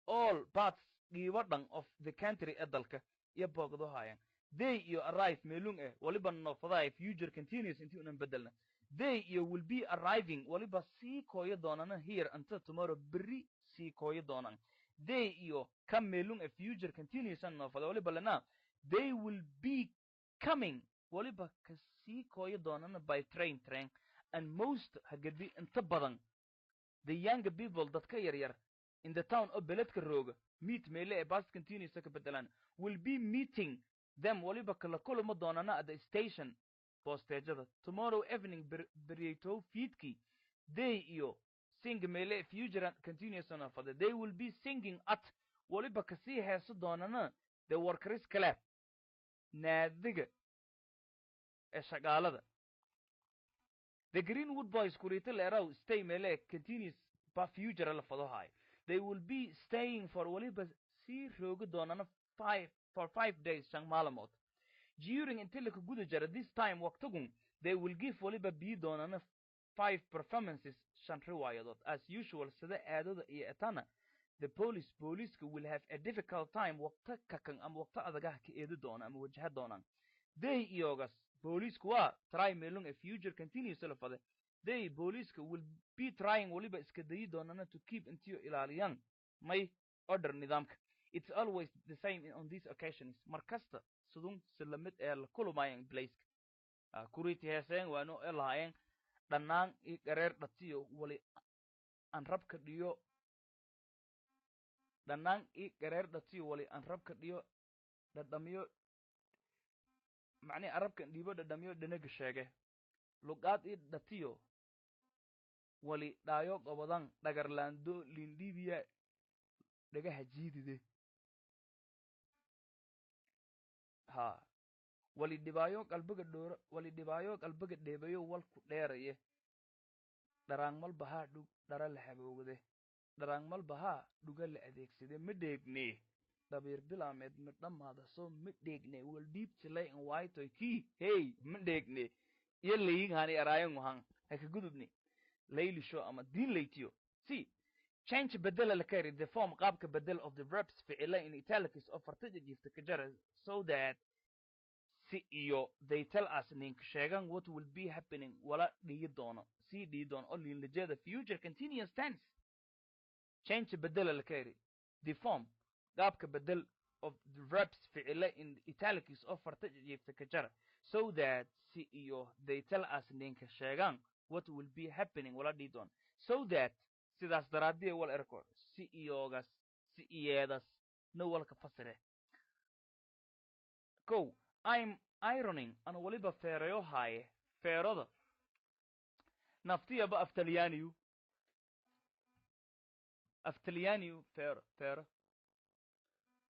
all parts, dhiibo dhan of the country, ee dalka iyo boogado hayan. They iyo arrive meelung eh waliba noofadahay future continuous intii unan bedelna. They iyo will be arriving, waliba sii kooyo doonana here until tomorrow, berri sii kooyo doonaan. They iyo come meelung eh future continuous an noofada waliba lana they will be coming, waliba ka sii kooyo doonana by train, train. And most hagadi inta badan the young people, dadka yaryar in the town oo beledka rooga, meet meele ee past continuous ka bedelaan will be meeting them, waliba kala kulama doonana at the station, bosteejada tomorrow evening, berytow fiidkii. They iyo sing meele future continuous on fada they will be singing at, waliba kasii heeso doonana the workers club, naadiga ee shaqaalada. The Greenwood Boys, kuriita leeraw, stay meele continuous ba future la fado haay they will be staying for, waliba sii roogi doonana five for 5 days, 5 maalmood. During, inti laka guda jara this time, waqtigun, they will give, waliba bii doonana five performances, shan riwaayadood. As usual, sida aadada iyo etana, the police, booliiska, will have a difficult time, waqti kakan ama waqti adagaha ka eedi doona ama wajaha doonaan. They iyogas booliisku waa try meelung a future continuous la fade they, booliiska, will be trying, waliba iska dayi doonana to keep, intiyo ilaaliyaan may order, nidaamka. It's always the same on these occasions. Mar kasta sidun si lamid ee la kulumayeen blaiska kuriiti heeseen waano ee lahaayeen dhannaan i gareer dhatiyo wali aan rabka dhiyo, dhannaan i gareer dhatiyo wali aan rabka dhiyo dhadhamiyo, macnihi arabkan dhiibo dhadhamiyo dhanaga sheege luqaad i dhatiyo wali dhaayo gobodan dhagarlaando lindhibiya dhagaha jiidide ha wali dhibaayo qalbiga dhooro wali dhibaayo qalbiga dheebayo walku dheeraye dharaangmal bahaa dhug dhara la haboogde dharaangmal bahaa dhuga la adeegsade ma dheegne dhabiir bilaameed ma dhammaada soo ma dheegne wal dhiibtilay in waaytoy kii hey ma dheegne iyo layin hani araayan wahan ha ka gudubni laylisho ama diin laytiyo. C, change bedela la kari the form qaabka bedel of the verbs ficila in italics oo fartaja jiifta ka jara so that si iyo they tell us ninka sheegan what will be happening wala dhiyi doono sii dhiyi doono oo liinlajeeda future continuous tense. Change bedela la kari the form qaabka bedel of the verbs ficila in italics oo fartaja jiifta ka jara so that si iyo they tell us ninka sheegan what will be happening wala dhiyi doono, so that sidaas daraaddiya wal erkor si iyoogas si iyeedas no walka fasire. Ko, I'm ironing ana waliba feerayo haaye feerada naftiyaba aftalyaaniyu aftalyaaniyu feero feero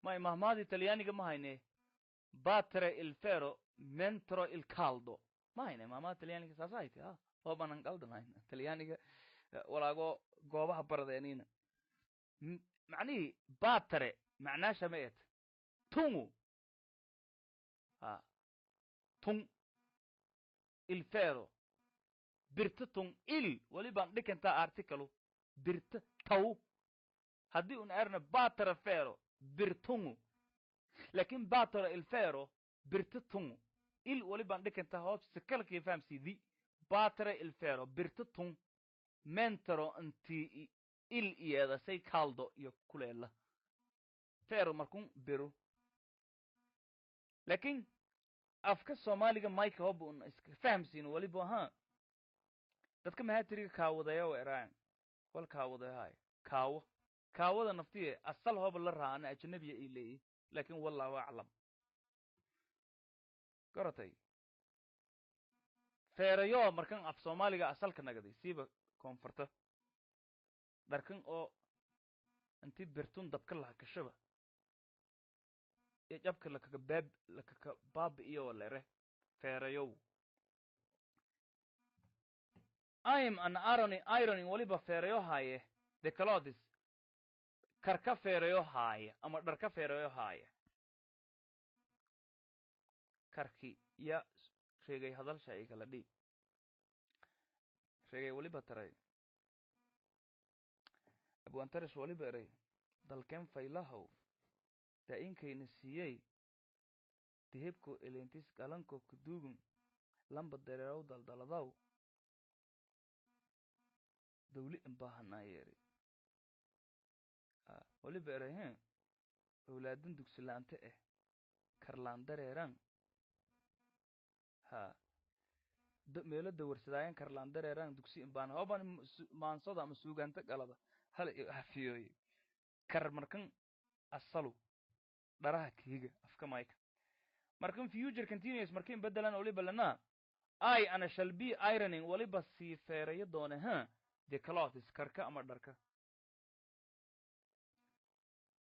may mahmaadi talyaaniga ma hayne battere il fero mentro il caldo ma hayne mahmaadi talyaaniga saas hayti ha oo banan qaldan talyaaniga walaago goobaha baradeenina macnihii battere macnaasha ma et tungu ha tung il fero birta tung il walibaan dhikantaa article birta taw haddii un erna battere fero birtungu laakiin battere il fero birta tungu il walibaan dhikantaa hoos sikalkii fahamsiidi battere il fero birta tung mentero intii il iyeeda say caldo iyo kuleela fero markun biru. Laakiin afka soomaaliga mike hob un iska fahamsiin waliba ha dadka mahatiriga kaawadaya wa eraayan wal kaawadayahay kaawo kaawada naftiye asal hoba la raana ajnabiya ay leeyihin laakiin wallahu aclam garatay feerayo markan af soomaaliga asalka nagaday siiba koonfurta dharkan oo intii birtun dabka laha kashaba iyo jabka lakaga baab lakaka baabi'iyo lere feerayow. I am an irony ironing waliba feerayo haaye the clothes karka feerayo haaye ama dharka feerayo haaye karki ya sheegay hadalsha ay kala dhig sheegay waliba taray abwaantaris waliba eray dalkeen faylahow daa-inkayna siiyey dihibko elentis galanko kuduugun lamba dareerow daldaladaw dawli inbaahanaayeeri waliba eray he owlaadan dugsilaante eh karlaan dareeran ha meelo dawarsadaayan karlaan dareeran dugsi inbaan hoban maansada ama suugaanta galada hal afiyooye kar markan asalu dharaha kiiga afka mayka markan future continuous markin bedelan waliba lana I ana shall be ironing waliba sii feerayo doona ha the clothes karka ama dharka.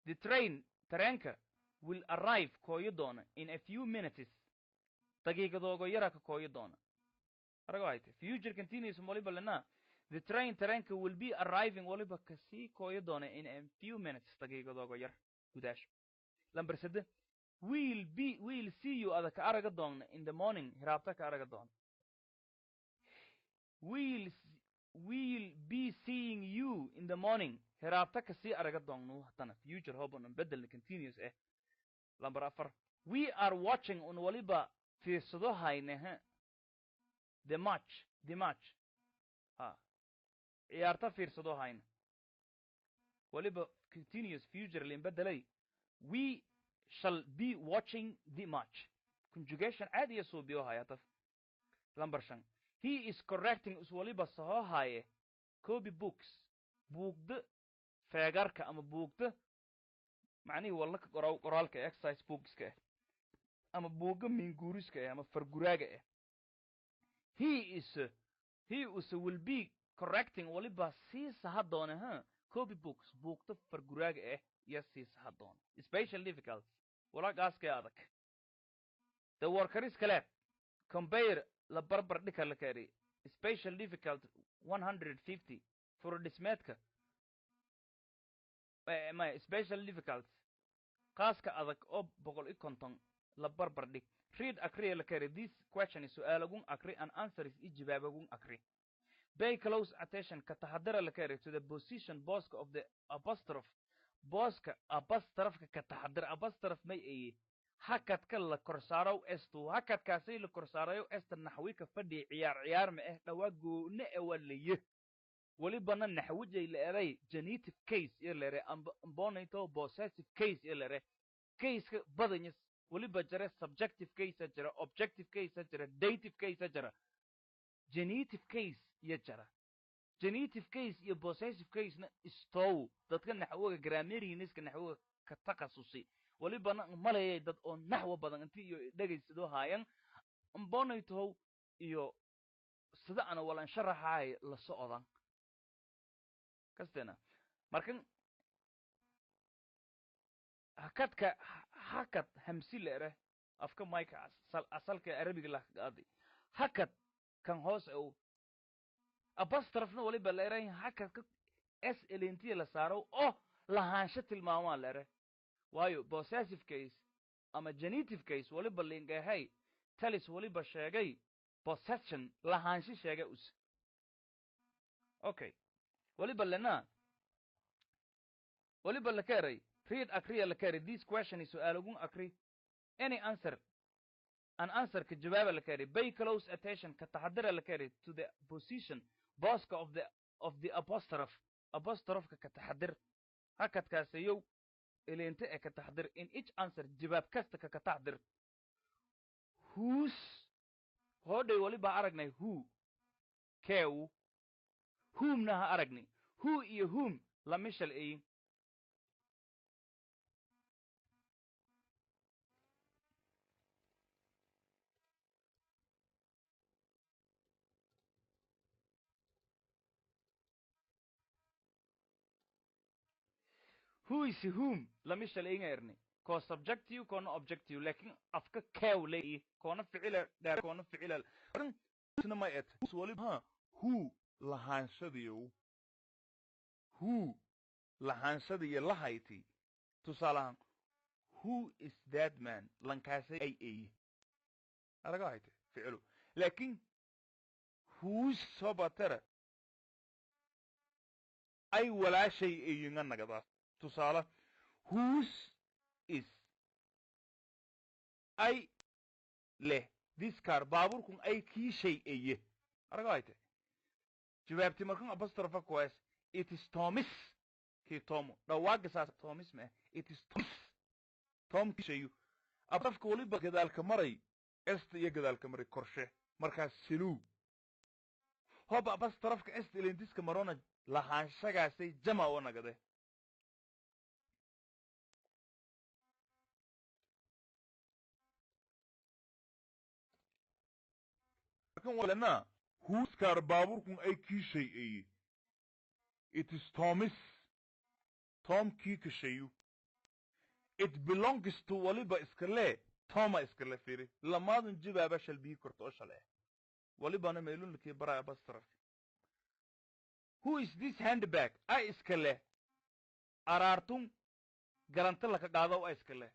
The train tareenka will arrive kooyo doona in a few minutes daqiiqadoogo yara ka kooyo doona arago hayte future continuous waliba lana the train tareenka will be arriving waliba kasii kooyo doona in a few minutes daqiiqadoogo yar gudaasho. Lambar sade, we'll see you ada ka araga doona in the morning hiraabta ka araga doona. We'll be seeing you in the morning hiraabta kasii araga doonno hatana future hoban bedelna continuous eh. Lambar afar, we are watching un waliba fiirsado hayne ha the match ha ciyaarta fiirsado hayne waliba continuous future lin bedelay. We shall be watching the match. Conjugation caadiya suubiyo haya taf. Number 5, he is correcting is waliba saho haye copy books, buugda feegarka ama buugda macnihii walla ka qoraw qoraalka exercise bookska ah ama buugga minguuriska ah ama farguraaga ah. He is will be correcting waliba sii saha doona ha copy books, buugta farguraaga ah iyo sii saha doona. Special difficulties, walaaqaaska adag. The workers kale compare la barbar dhika la kari special difficult 150 furodhismeedka my special difficult qaaska adag oo 150 la barbar dhig. Read akri la kari this question is su'aalagun akri and answer is ijibaabagun akri. Pay close attention ka taxadara la kari to the position booska of the apostrophe, booska apostrophe ka taxadar. Apostrophe may ayi hakadka la korsaarow estu, hakadkaasay la korsaarayo esta naxwi ka fadhi ciyaar ciyaar ma eh dhawaa goone e waa laye walibana naxwijay la eray genitive case iyo la eray ambonito possessive case iyo la eray caseka badanyas waliba jira subjective case jira, objective case jira, dative case jira, genitive case iyo jira. Genitive case iyo possessive case-na istow dadka naxwoga grammarianiska naxwoga ka takhasusi walibana malayay dad oo naxwo badan intii iyo dhegaysadoo haayan ambonitow iyo sida ana walan sharaxaay la socdan kastena. Markan hakadka hakad hamsi la ere afka mayka asalka arabiga la qaadi hakad kan hoos oo apostrofna waliba la ere hakadka s elintiya la saaro oo lahaansho tilmaamaa la ere, waayo possessive case ama genitive case waliba lingahay talis waliba sheegay possession lahaansho sheegay us. Okay, waliba lena waliba la keray read akriya la keray this question is su'aalagun akri any answer an answer ka jawaaba la keray. Pay close attention ka taxadara la keray to the position booska of the apostrophe, apostrophe ka taxadir hakadkaasayow eleente e ka taxdir in each answer jawaab kasta ka taxdir. Whose hodhay waliba aragnay who kew whomna ha aragnay who iyo whom la mishal eyin. Who is whom la mishal eyin erni ko subjective koona objective, laakiin afka kew leeyi koona ficila dheer koona ficila isna ma et waliba who lahaanshadiyow, who lahaanshadiyo lahayti. Tusaalahan who is that man lankaasay ay eyi araga hayte ficilu, laakiin whose sobatara ay walaashay eyinga nagadaas. Tusaale whose is ay leh this car baabuurkun ay kii shay eye araga hayte jawaabti markan apostrophe kuwaas it is Thomas kii Tomo dhawaaga saas Thomas ma it is Thomas Tom shayu afka waliba gadaalka maray est iyo gadaalka maray korshe markaas siluu hoba apostrofka est ilintiska marona lahaanshagaasay jama oo nagade. Markan walana whose car baabuurkun ay kii shay eye it is Thomas Tom kii kashayu it belongs to waliba iskale Toma iskale fiiri lamaadun jawaaba shal bii korto oo shale walibana meelun lakii baraya apostrophe. Who is this handbag ay iskale araartun galanta laka qaado ay iskale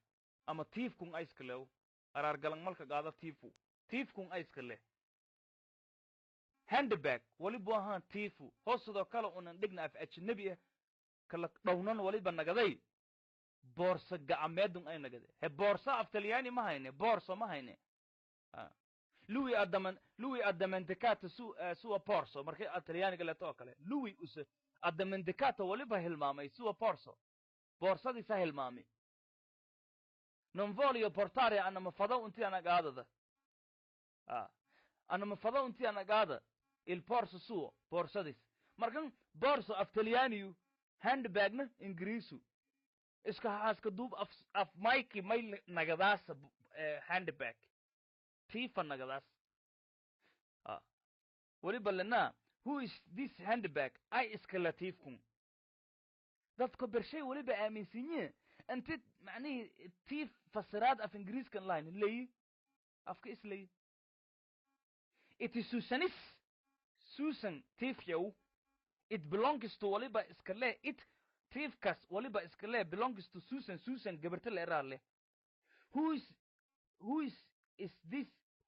ama tiifkun ay iskale araar galan malka qaado tiifu tiifkun ay iskale handbag waliba ahaan tiifu hoos sidoo kale unan dhigna af ajnabi ah kala dhownan waliba nagaday boorso gacmeedun ay nagaday he boorso af talyaani ma hayne boorso ma hayne Louis Adamandicato suwa borso markay talyaaniga leeto oo kale Louis use Adamandicato waliba hilmaamay suwa borso boorsadiisa hilmaamay. Non voglio portare, ana mafado unti ana gaadada, ana mafado unti ana gaada, il borso suo, boorsadis. Markan borso af Talyaaniyu, handbagna Ingiriisu. Iska haaska duub, af mayki may nagadaasa handbag tifa nagadaas. Weliba lena, who is this handbag? Ay iska latiifkun? Dadka bershay weliba aaminsanyiin inti macnihii tiif fasiraad af Ingiriiskan lahayn leyi, afka isleyi. It is Susanis, Susan tiifyow. It belongs to, waliba iska le, it, tiifkaas waliba iska le, belongs to Susan, Susan gabarta la eraa leh. Who is this?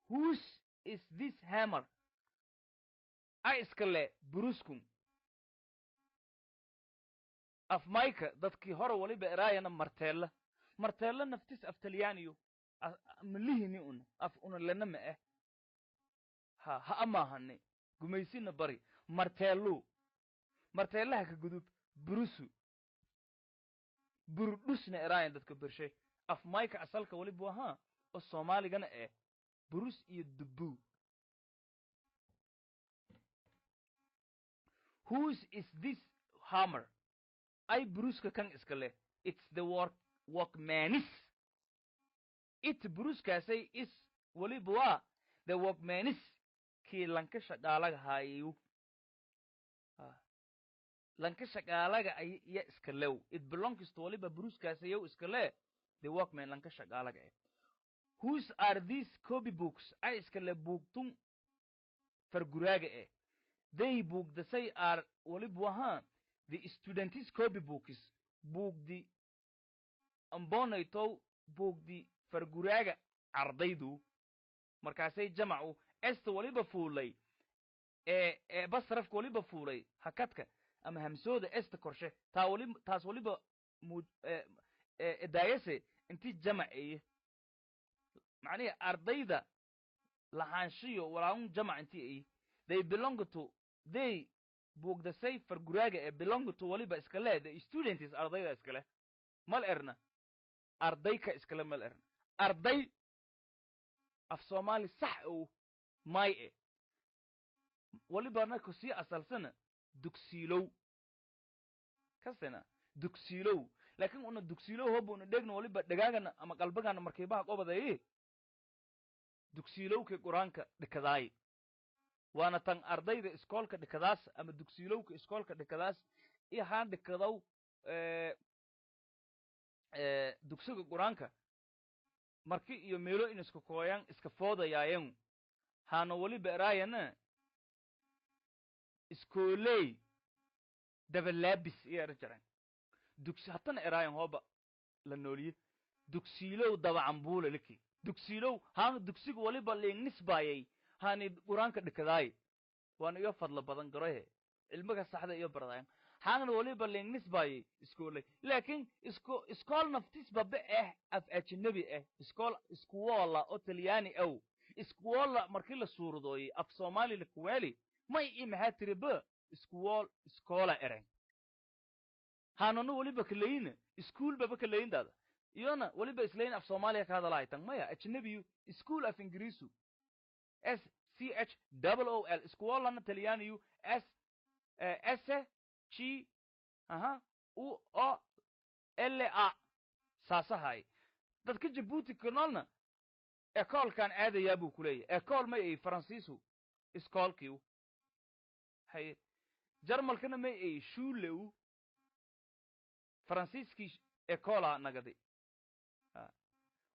Whose is this hammer? Ay iska le buruskun? Af mayka dadkii hore waliba eraayana marteella. Marteella naftis af Talyaaniyo malihini, un af una lena ma eh, ha ha amaahane gumaysina bari. Marteellu, marteellaha ka gudub, burusu, burdhusna eraayan dadka bershay. Af mayka asalka waliba ahaa oo Soomaaligana eh burus iyo dubu. Whose is this hammer? Ay buruska kan iska leh? It's the workmanis. It, buruskaasay, is, waliba waa, the workmanis, kii lanka shaqaalaga haayayu, lanka shaqaalaga ay iya iska lew. It belongs to, waliba buruskaasayow iska le, the workman, lanka shaqaalaga eh. Whose are these copy books? Ay iska le buugtun farguraaga eh? They, buugdasay, are, waliba ahaa, the students copy books, buugdi ambonaytow, buugdi farguraaga ardaydu. Markaasay jamacu esta waliba fuulay ee basrafka, waliba fuulay hakadka ama hamsooda esta korshe taa wali taas waliba mu daayase intii jamac eye, macnihi ardayda lahaanshiyo walaun jamac intii eye. They belong to, they, buugdasay farguraaga ee, belong to, waliba iska le, the students, ardayda iskale. Mal erna arday ka iskale, mal erna arday. Af Soomaali sax ow may e walibana kusii asalsana dugsiilow kasena dugsiilow, laakiin una dugsiilow hoba una dhegna waliba dhagaagana ama qalbagana markiibaha qobadaye dugsiilowka Qur-aanka dhikadaay, waana tan ardayda iskoolka dhikadaas ama dugsiilowka iskoolka dhikadaas iyo haan dhikadow dugsiga Qur-aanka marki iyo meelo in iska kooyaan iska foodayaayen haana waliba eraayana iskooley dabalaabis iyo era jaran dugsi hatana eraayan hooba la nooliye dugsiilow daba cambuula liki dugsiilow haan dugsiga waliba liingnisbaayay haani Qur-aanka dhikadaay, waana iyo fadlo badan garohe cilmiga saxda iyo baradayan haangna waliba liingnisbaayay iskooley. Laakiin isko iskool naftis babe eh af ajnabi eh, iskool iskuwola oo Talyaani ow iskuwola markii la suuradooyey af Soomaali la kuweeli may i maxaa tiri ba iskuwool iskoola eren haanana waliba kalayina iskuul baba kalayindaada iyona waliba islayn af Soomaaliya ka hadalahay tan maya ajnabiyu iskuul af Ingiriisu S C H double O L, iskuolana Talyaaniyu S S G aha U O L A saasahay. Dadka Jabuuti ku noolna ekoolkan aadayaa buu ku leeyahay. Ekool may ay Faransiisu iskoolkiiu haye, Jarmalkana may ay shuulew, Faransiiskii ekoolaa nagadi.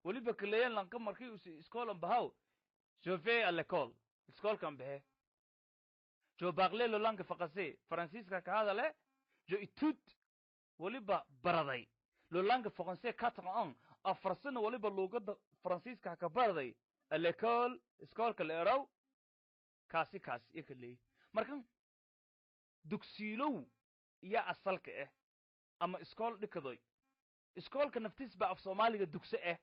Weliba kaleeyan lanka markii us iskoolan bahaw, je vais à l'école, iskoolkan baxe, je parle le langue français, Faransiiska ka hadale, je étude, weliba baraday, le langue français 4 ans, 4 sano weliba luuqada Faransiiska ka baraday à l'école, iskoolka la erow kaasi kaasi iyo kaleey. Markan dugsiilow iyo asalka ah ama iskool dhikadoy, iskoolka naftiis ba af Soomaaliga dugsi ah,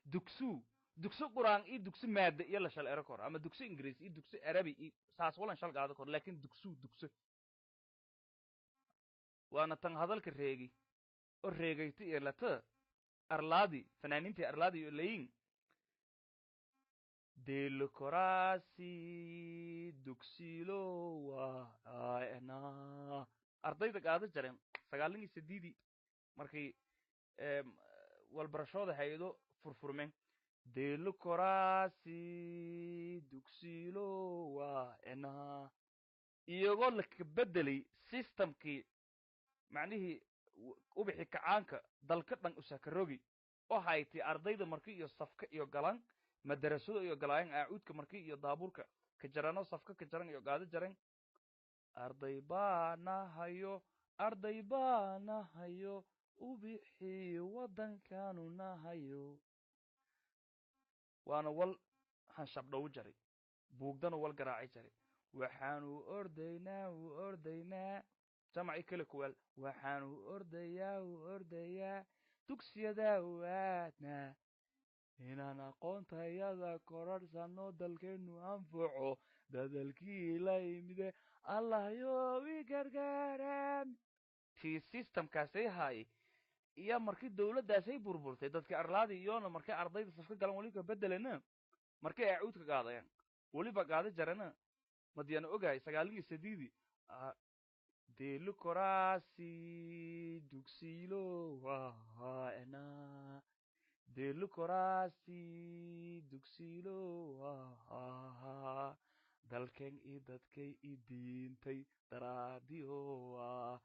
dugsuu, dugsi Qur-aan iyo dugsi maada iyo la shal ero kor ama dugsi Ingiriis iyo dugsi Arabi iyo saas walan shal qaado kor, laakiin dugsuu dugsi waana tan hadalka reegi oo reegayta iyo lata. Arlaadi fanaaniintii Arlaadi iyo leyin deelokoraasi dugsilo waana ardayda qaada jareen 98-dii markay walbarashooda hay-ado furfurmeen. Deelokoraasi dugsilo waana iyagoo la kabedelay systemkii, macnihii ubixi kacaanka dalka dhan usakarogi oo haytay ardayda marki iyo safka iyo galan madarasado iyo galaayan aacuudka marki iyo daabuurka ka jarano safka ka jaran iyo gaado jaran. Arday baana hayo, arday baana hayo, ubixii waddankanu nahayo, waana wal hanshabdhow jaray, buugdana wal garaaci jaray. Waxaanu ordaynaa u ordaynaa jamaci kale kuwaal, waxaanu ordayaa u ordayaa dugsiyadaa u aadnaa inaan aqoontayada kororhsano, dalkeenu anfaco dadalkii la yimide, Allahyo i gargaaraam. Tii systemkaasay haayay iyo markii dawladdaasay burburtay, dadka Arlaadi iyona markay ardayda safka galan weli ka bedelena, markay acuudka qaadayaan weliba qaada jarana madiyana ogahay 98-dii deelukoraasi dugsiilo waana deelukoraasi dugsiilo waa dalken i dadkay i diintay daraadiyoa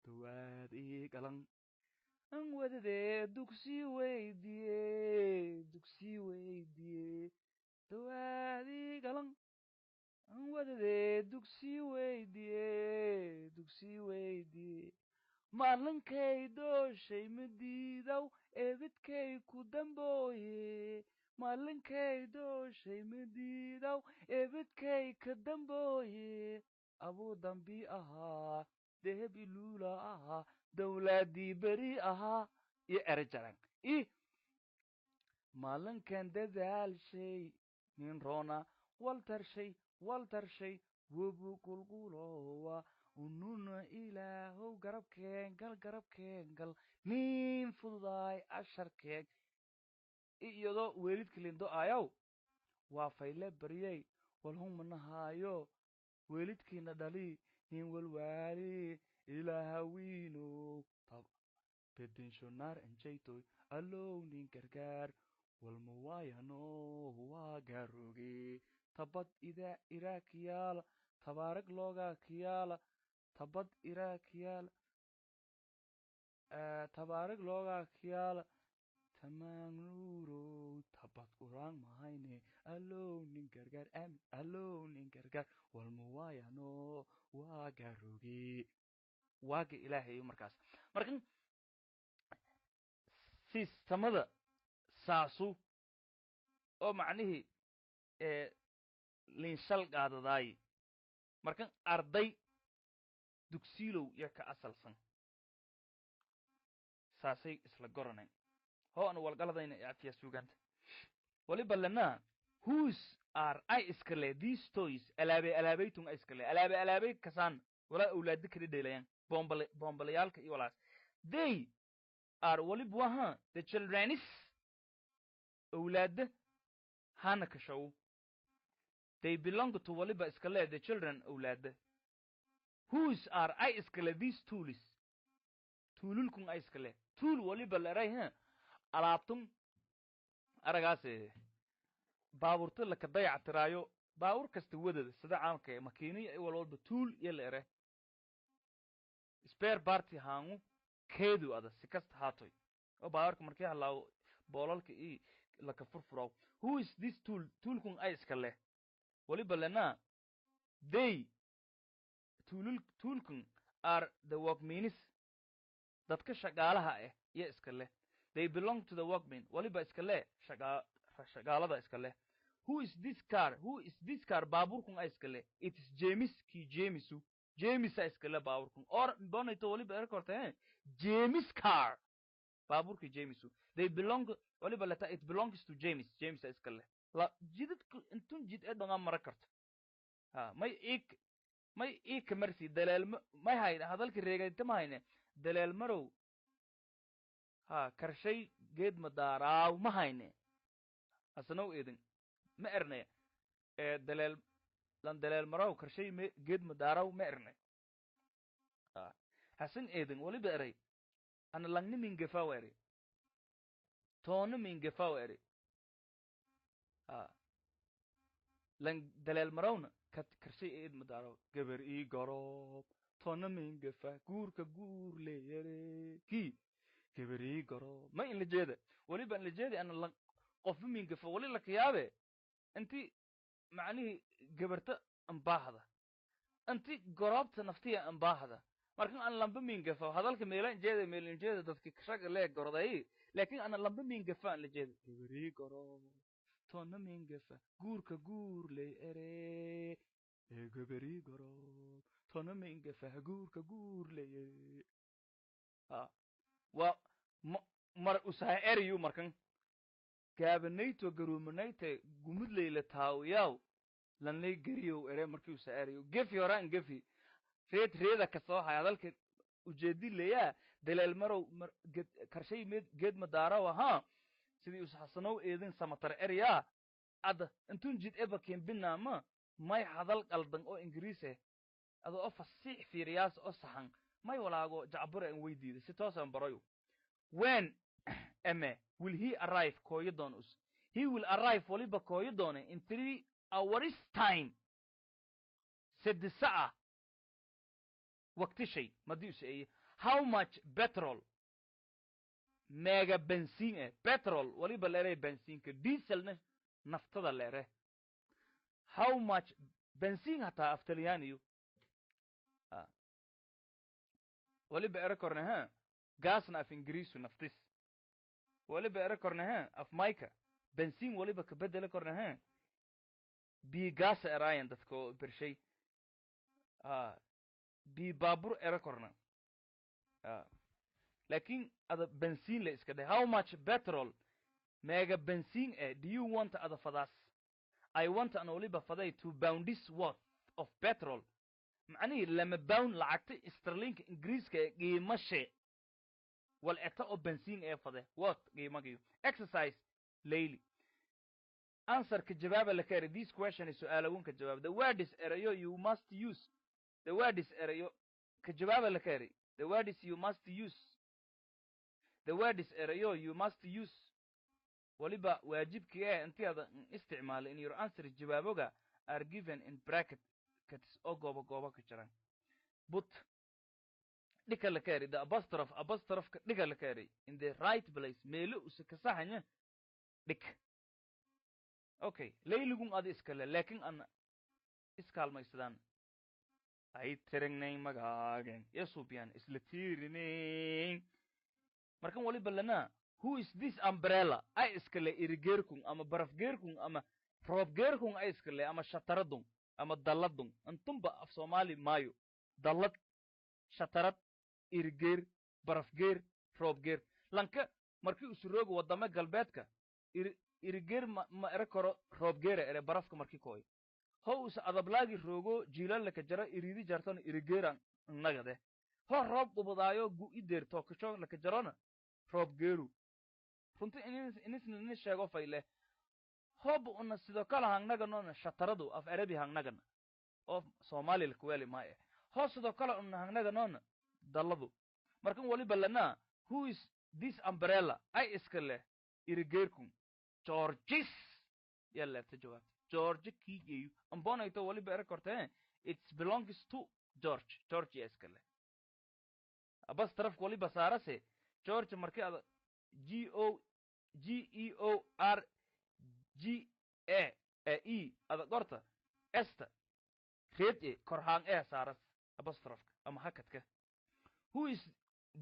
dawaad ii galan an wadadee dugsi weydiye, dugsi weydiye, dawaad ii galan an wadadee dugsi weydiye, dugsi weydiye, maalinkay dooshay madiidaw ebidkay ku dambooye, maalinkay dooshay madiidaw ebidkay ka dambooye, abuu dambi ahaa deheb iluula ahaa dawlaadii beri ahaa iyo ere jaran i maalinkan dadaalshay nin roona waltarshay waltarshay webu qulqulowa ununa ilaahow garabkeen gal, garabkeen gal, nin fududaay asharkeen iyadoo weelidka lindo ayaw waa fayle baryey walhumanahaayo weelidkiina dhali nin walwaali ilaahawiinow tab bedenshonaar anjaytoy allow nin gargaar walmuwaayano waa gaaroge tabad ida iraakiyaala tabaarag loogaa kiyaala tabad iraakiyaala tabaarag loogaa kiyaala tamaangnuurow tabad quraan mahayne allow nin gargaar aamin allow nin gargaar walmuwaayano waa gaaroge waaga ilaahayo. Markaas markan sistamada saasu oo macnihii linshal qaadadaayi markan arday dugsiilow iyo ka asalsan saasay isla goranayn hoo anu walgaladayna afiya suuganta waliba lanaa. Whose are I iskale these toys? Alaabe alaabaytun a iskale alaabe alaabay kasaan walaa awlaadi kala dheelayaan bombale bombalayaalka iyo walaas. They are waliba waha the childrenis awlaada hana kashow. They belong to waliba iskale the children awlaada. Whose are I iskale these tools? Tuululkun a iskale. Tuul waliba leray ha alaabtun aragaase baabuurta laka dayactiraayo, baabuur kasta wadada sida caamka ee makiiniya i walwalba tuul iyo la ere spare party haangu keedu ada si kasta haatoy oo baabuurka markii halaawo boolalka i laka furfuraw. Who is this tool? Toolkun ay iska leh waliba lena they toolul toolkun are the workmenis dadka shaqaalaha ah iyo iska leh. They belong to the workmen waliba iska leh shaqa shaqaalada iska leh. Who is this car? Who is this car? Baabuurkun ay iska leh. It is James kii Jamesu, Jamesa iska leh baabuurkun or bonito waliba erkorta eh James car baabuurkii Jamesu. They belong waliba leta it belongs to James, Jamesa iska leh. La jidadku intun jid ee dhangaa mara karto ha may ik may ii kamarsi daleel may hayne hadalka reegayta ma hayne daleel marow ha karshay. Geed madaaraaw ma hayne, Hasanow Eedin, ma erne ee daleel lan daleel marow karshay me geed madaaraw ma erne. Hasan Eedin waliba eray: "Ana langni mingefaw," eri, "toona mingefaw," eri. Lan daleel marawna karshay eed madaaraw. Gabar ii garoob toona mingefa, guurka guur leeyare kii gabar ii garoob ma in la jeeda. Waliba in la jeeda ana lan qofba mingefa. Wali la kayaabe inti macnihii gabarta ambaahda, inti goroobta naftiya ambaahda. Markan aan lamba mingafa hadalka meelan jeeda, meelan jeeda dadki shaga lee gorday, laakiin ana lamba mingafa aan la jeeda. Gabarii garoob toona mingafa, guurka guur ley ere ee gabarii garoob toona mingafa, guurka guur ley ere. Ha, waa mar usaha eriyu. Markan gaabanayto garuumanayte gumudleyla taawiyaw lanley geriyow ere. Markii usa eriyo gefi horaan gefi reed reeda kasoo hay hadalka ujeedi leyaa daleel marow mar ged karshay med geed madaaraw ahaa sidii us Xasanow Eedin Samatar eryaa adda intun jid eba kembinaama may hadal qaldan oo Ingiriis eh ado oo fasiix fiiriyaas oo saxan may walaago jacbura in weydiida si toosan barayo. When eme will he arrive? Kooyo doon us. He will arrive, waliba kooyo doone, in 3 hours time, 3 sa'a waqtishay madii us eye. How much petrol, meega bensiin eh? Petrol waliba leere bensiinka, dieselna naftada leere. How much bensiin hataa af Talyaaniyo waliba ere korne ha. Gaasna af Ingiriisu naftis waliba ere korne ha. Af mayka bensiin waliba ka bedele korne ha. Bii gaasa eraayan dadka oo bershay bii baabur ere korna, laakiin ada bensiin la iska dheh. How much petrol, meega bensiin eh, do you want, ada fadaas? I want, an waliba faday, £2 worth of petrol, macnihii 2 pound lacagta sterlinka Ingiriiska ee qiimashe wal eta oo bensiin ee fade. Worth qiimagiyo. Exercise, layli. Answer, ka jawaaba la kari, this question is su'aalagun ka jawaab. The word is erayo you must use, the word is erayo ka jawaaba la kari. The word is you must use, the word is erayo you must use, waliba waajibkii eh intii aad isticmaalo, in your answer, jawaaboga, are given in bracket katis oo goobo goobo ka jiran. Put, dhika la kari, the apostrophe, apostrophe dhiga la kari, in the right place, meelo use ka saxanya dhig. Okay, layligun adi iskale, laakiin an iskaalmaysadaan ay tirignay magaagen yasubiyan isla tiirinayn. Markan waliba lana: who is this umbrella? Ay iskale irigeerkun ama barafgeerkun ama roobgeerkun ay iskale ama shataradun ama dalladun intunba af Soomaali maayo. Dallad, shatarad, irigeer, barafgeer, roobgeer. Lanka markii usurooga waddama galbeedka iri irigeer ma ere karo, roobgeera ere barafka markii kooyo. Ho usa adablaagi roogo jiilalaka jara iridi jartona irigeeran nagade. Ho roob qubadaayo gu-i deerto kasho laka jarona roobgeeru. Runti inisna nin sheego fayle hob una sidoo kale hangnaganona shataradu af Arabi hangnagana oo Soomaali lakuweli maaye. Ho sidoo kale una hangnaganona dalladu. Markan waliba lana: who is this umbrella? Ay iska leh irigeerkun? George's yaa leebta jawaabta. George kiigeeyu ambonayto waliba ere kortee it belongs to George. George yaa iska leh. Apostrophe waliba saarase George markii ada G O G E O R G A E ada qorta esta reed e korhaan ee saaras apostrophe ama hakadka. Who is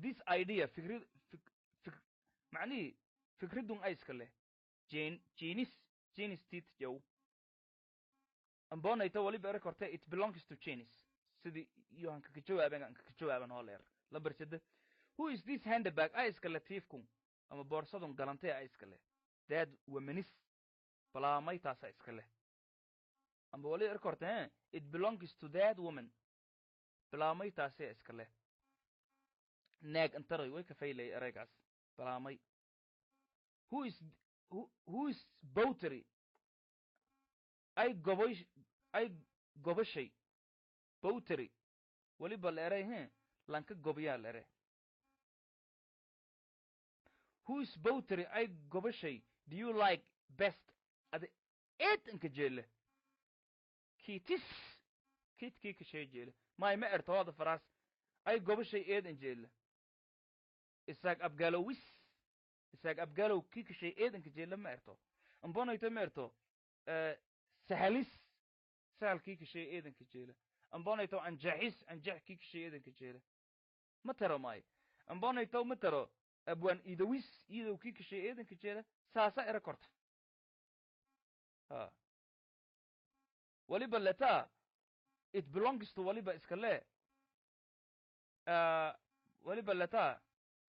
this idea? Fikrid fik, fik, macnihii fikridun ay iska leh? Jane, Janis, Janis tit jow ambonayto waliba ere korte it belongs to Janis. Sidii iyo aan kaka jawaaban aan kaka jawaaban oo leer. Lambar 3: who is this handbag? Ay iska leh tiifkun ama boorsadun galantee? Ay iska leh? That woman's, balaamay taasa iska leh. Amba wali ere korte it belongs to that woman, balaamay taasee iska leh. Naag intaray way ka faylay ereygaas balaamay. Who is poetry, ay goboy, ay gobashay? Poetry waliba la eray he lanka gobayaa la ere. Whose poetry, ay gobashay, do you like best, ada eed inka jeele? Keats, kitkii kashay jeele may ma ertooda faraas ay gobashay eed in jeele? Isaaq Abgaalowis, Isaaq Abgaalow kii kashay eed inka jeele ma erto? Ambonayto ma erto Sahalis, sahal kii kashay eedanka jeele? Ambonayto Anjaxis, Anjax kii kashay eedanka jeele ma taro maayo? Ambonayto ma taro Abwaan Idawis, Idow kii kashay eedanka jeela? Saasa era korta ha. Waliba letaa it belongs to, waliba iska le, waliba letaa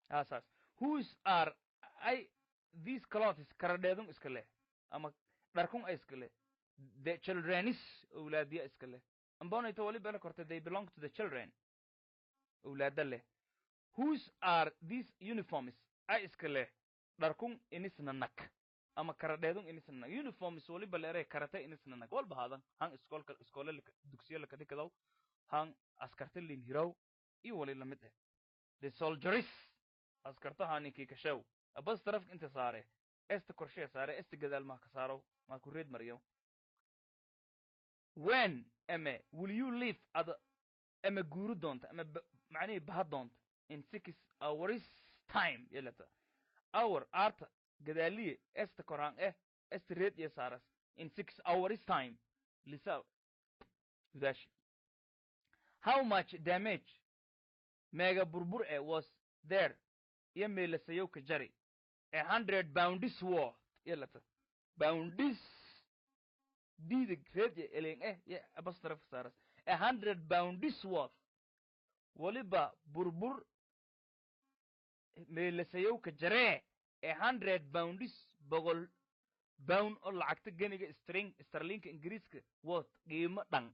ha saas. Whose are ay these clothes, karadheedun iska leh ama dharkun ay iska leh? The children's, awlaadiya iska leh. Ambonayto waliba la korta they belong to the children, awlaada leh. Whose are these uniforms, ay iska leh dharkun inisna nag ama karadheedun inisna nag? Uniforms waliba leeray karate inisna nag walba haadan han iskoolka, iskoole dugsiyo laka dhikadaw, han askarta lin hiraw iyo wali lamid eh. The soldiers, askartaha ninkii kashew abas tarafka inta saare, esta korshee saare, esta gadaal maa ka saaro, maa ku reed mariyo. When ame will you leave, ada ama guuri doonta ama macnihii baha doonta? In 6 hours time yelata. Hour arta gadaaliye, esta koraan eh, esta reed iyo saaras. In 6 hours time lisa gudaashi. How much damage, meega burbur e, was there, iyo meelasayow ka jari? £100 worth yelata. Pounds diida reed iyo eleen eh iyo apostrophe saaras. £100 worth, waliba burbur meelasayowka jaree £100, 100 pound oo lacagta geniga string sterlinka Ingiriiska, worth qiimo dhan.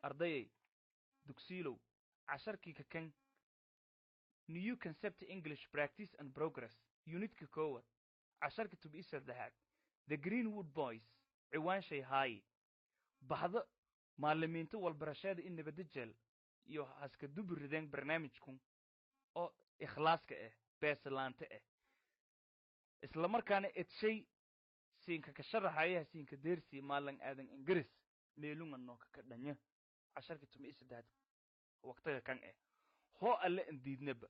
Ardayay dugsiilow, casharkii ka kan New Concept English, Practice and Progress, unitka koowaad, casharka 13aad, The Greenwood Boys, ciwaanshay haaye baxdo maalimiinta walbarashada in nabadda jeel iyo haska dubi rideen barnaamijkun oo ikhlaaska ah, beesalaante ah, isla markaana edshay siinka ka sharaxayaha siinka deersi Maalan Aadan Ingiriis meelunga nooka ka dhanya casharka 13aad waqtiga kan eh. Hoo alle an diidnaba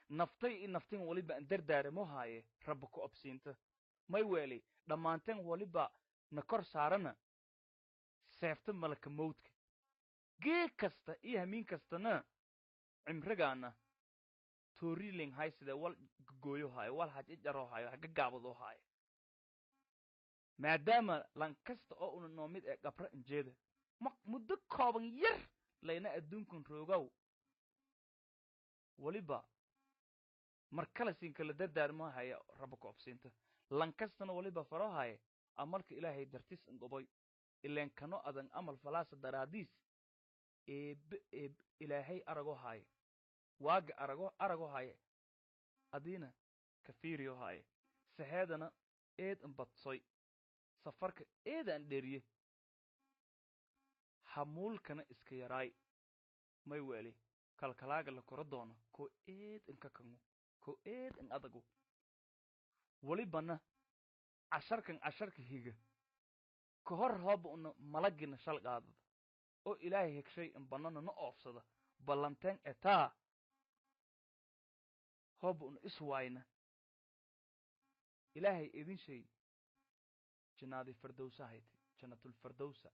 naftay i naftin waliba an dardaaramo haaye Rabba ku obsiinta. May weelay dhammaanteen waliba na kor saarana seefta malaka mawdka gee kasta iyo hamiin kastana cimrigaana tooriling hayside wal gooyo haayo, wal haj ijaro haayo, haga gaabado haayo, maadaama lan kasta oo una noo mid ee gabra injeeda ma muddo kooban yar layna adduunkan roogow. Waliba mar kale siin kala dardaarmo haya Rabba ku obsiinta. Lan kastana waliba faro haya amalka Ilaahay dartis ingoboy ileen kano adan amal falaasa daraadiis eebe eeb Ilaahay arago haaye, waaga arago arago haaye, adiina kafiiriyo haaye. Saheedana eed inbadsoy, safarka eedaan dheriye, hamuulkana iska yaraay. May weeli kalkalaaga la koro doono koo eed inka kango, koo eed in adagu. Walibana casharkan casharka higa ka hor hooba una malagina shal qaadada oo Ilaahay hegshay in banana na oofsada ballanteen etaa hooba una iswaayna Ilaahay idin shay jannaadi fardowsa hayte, jannatulfardowsa.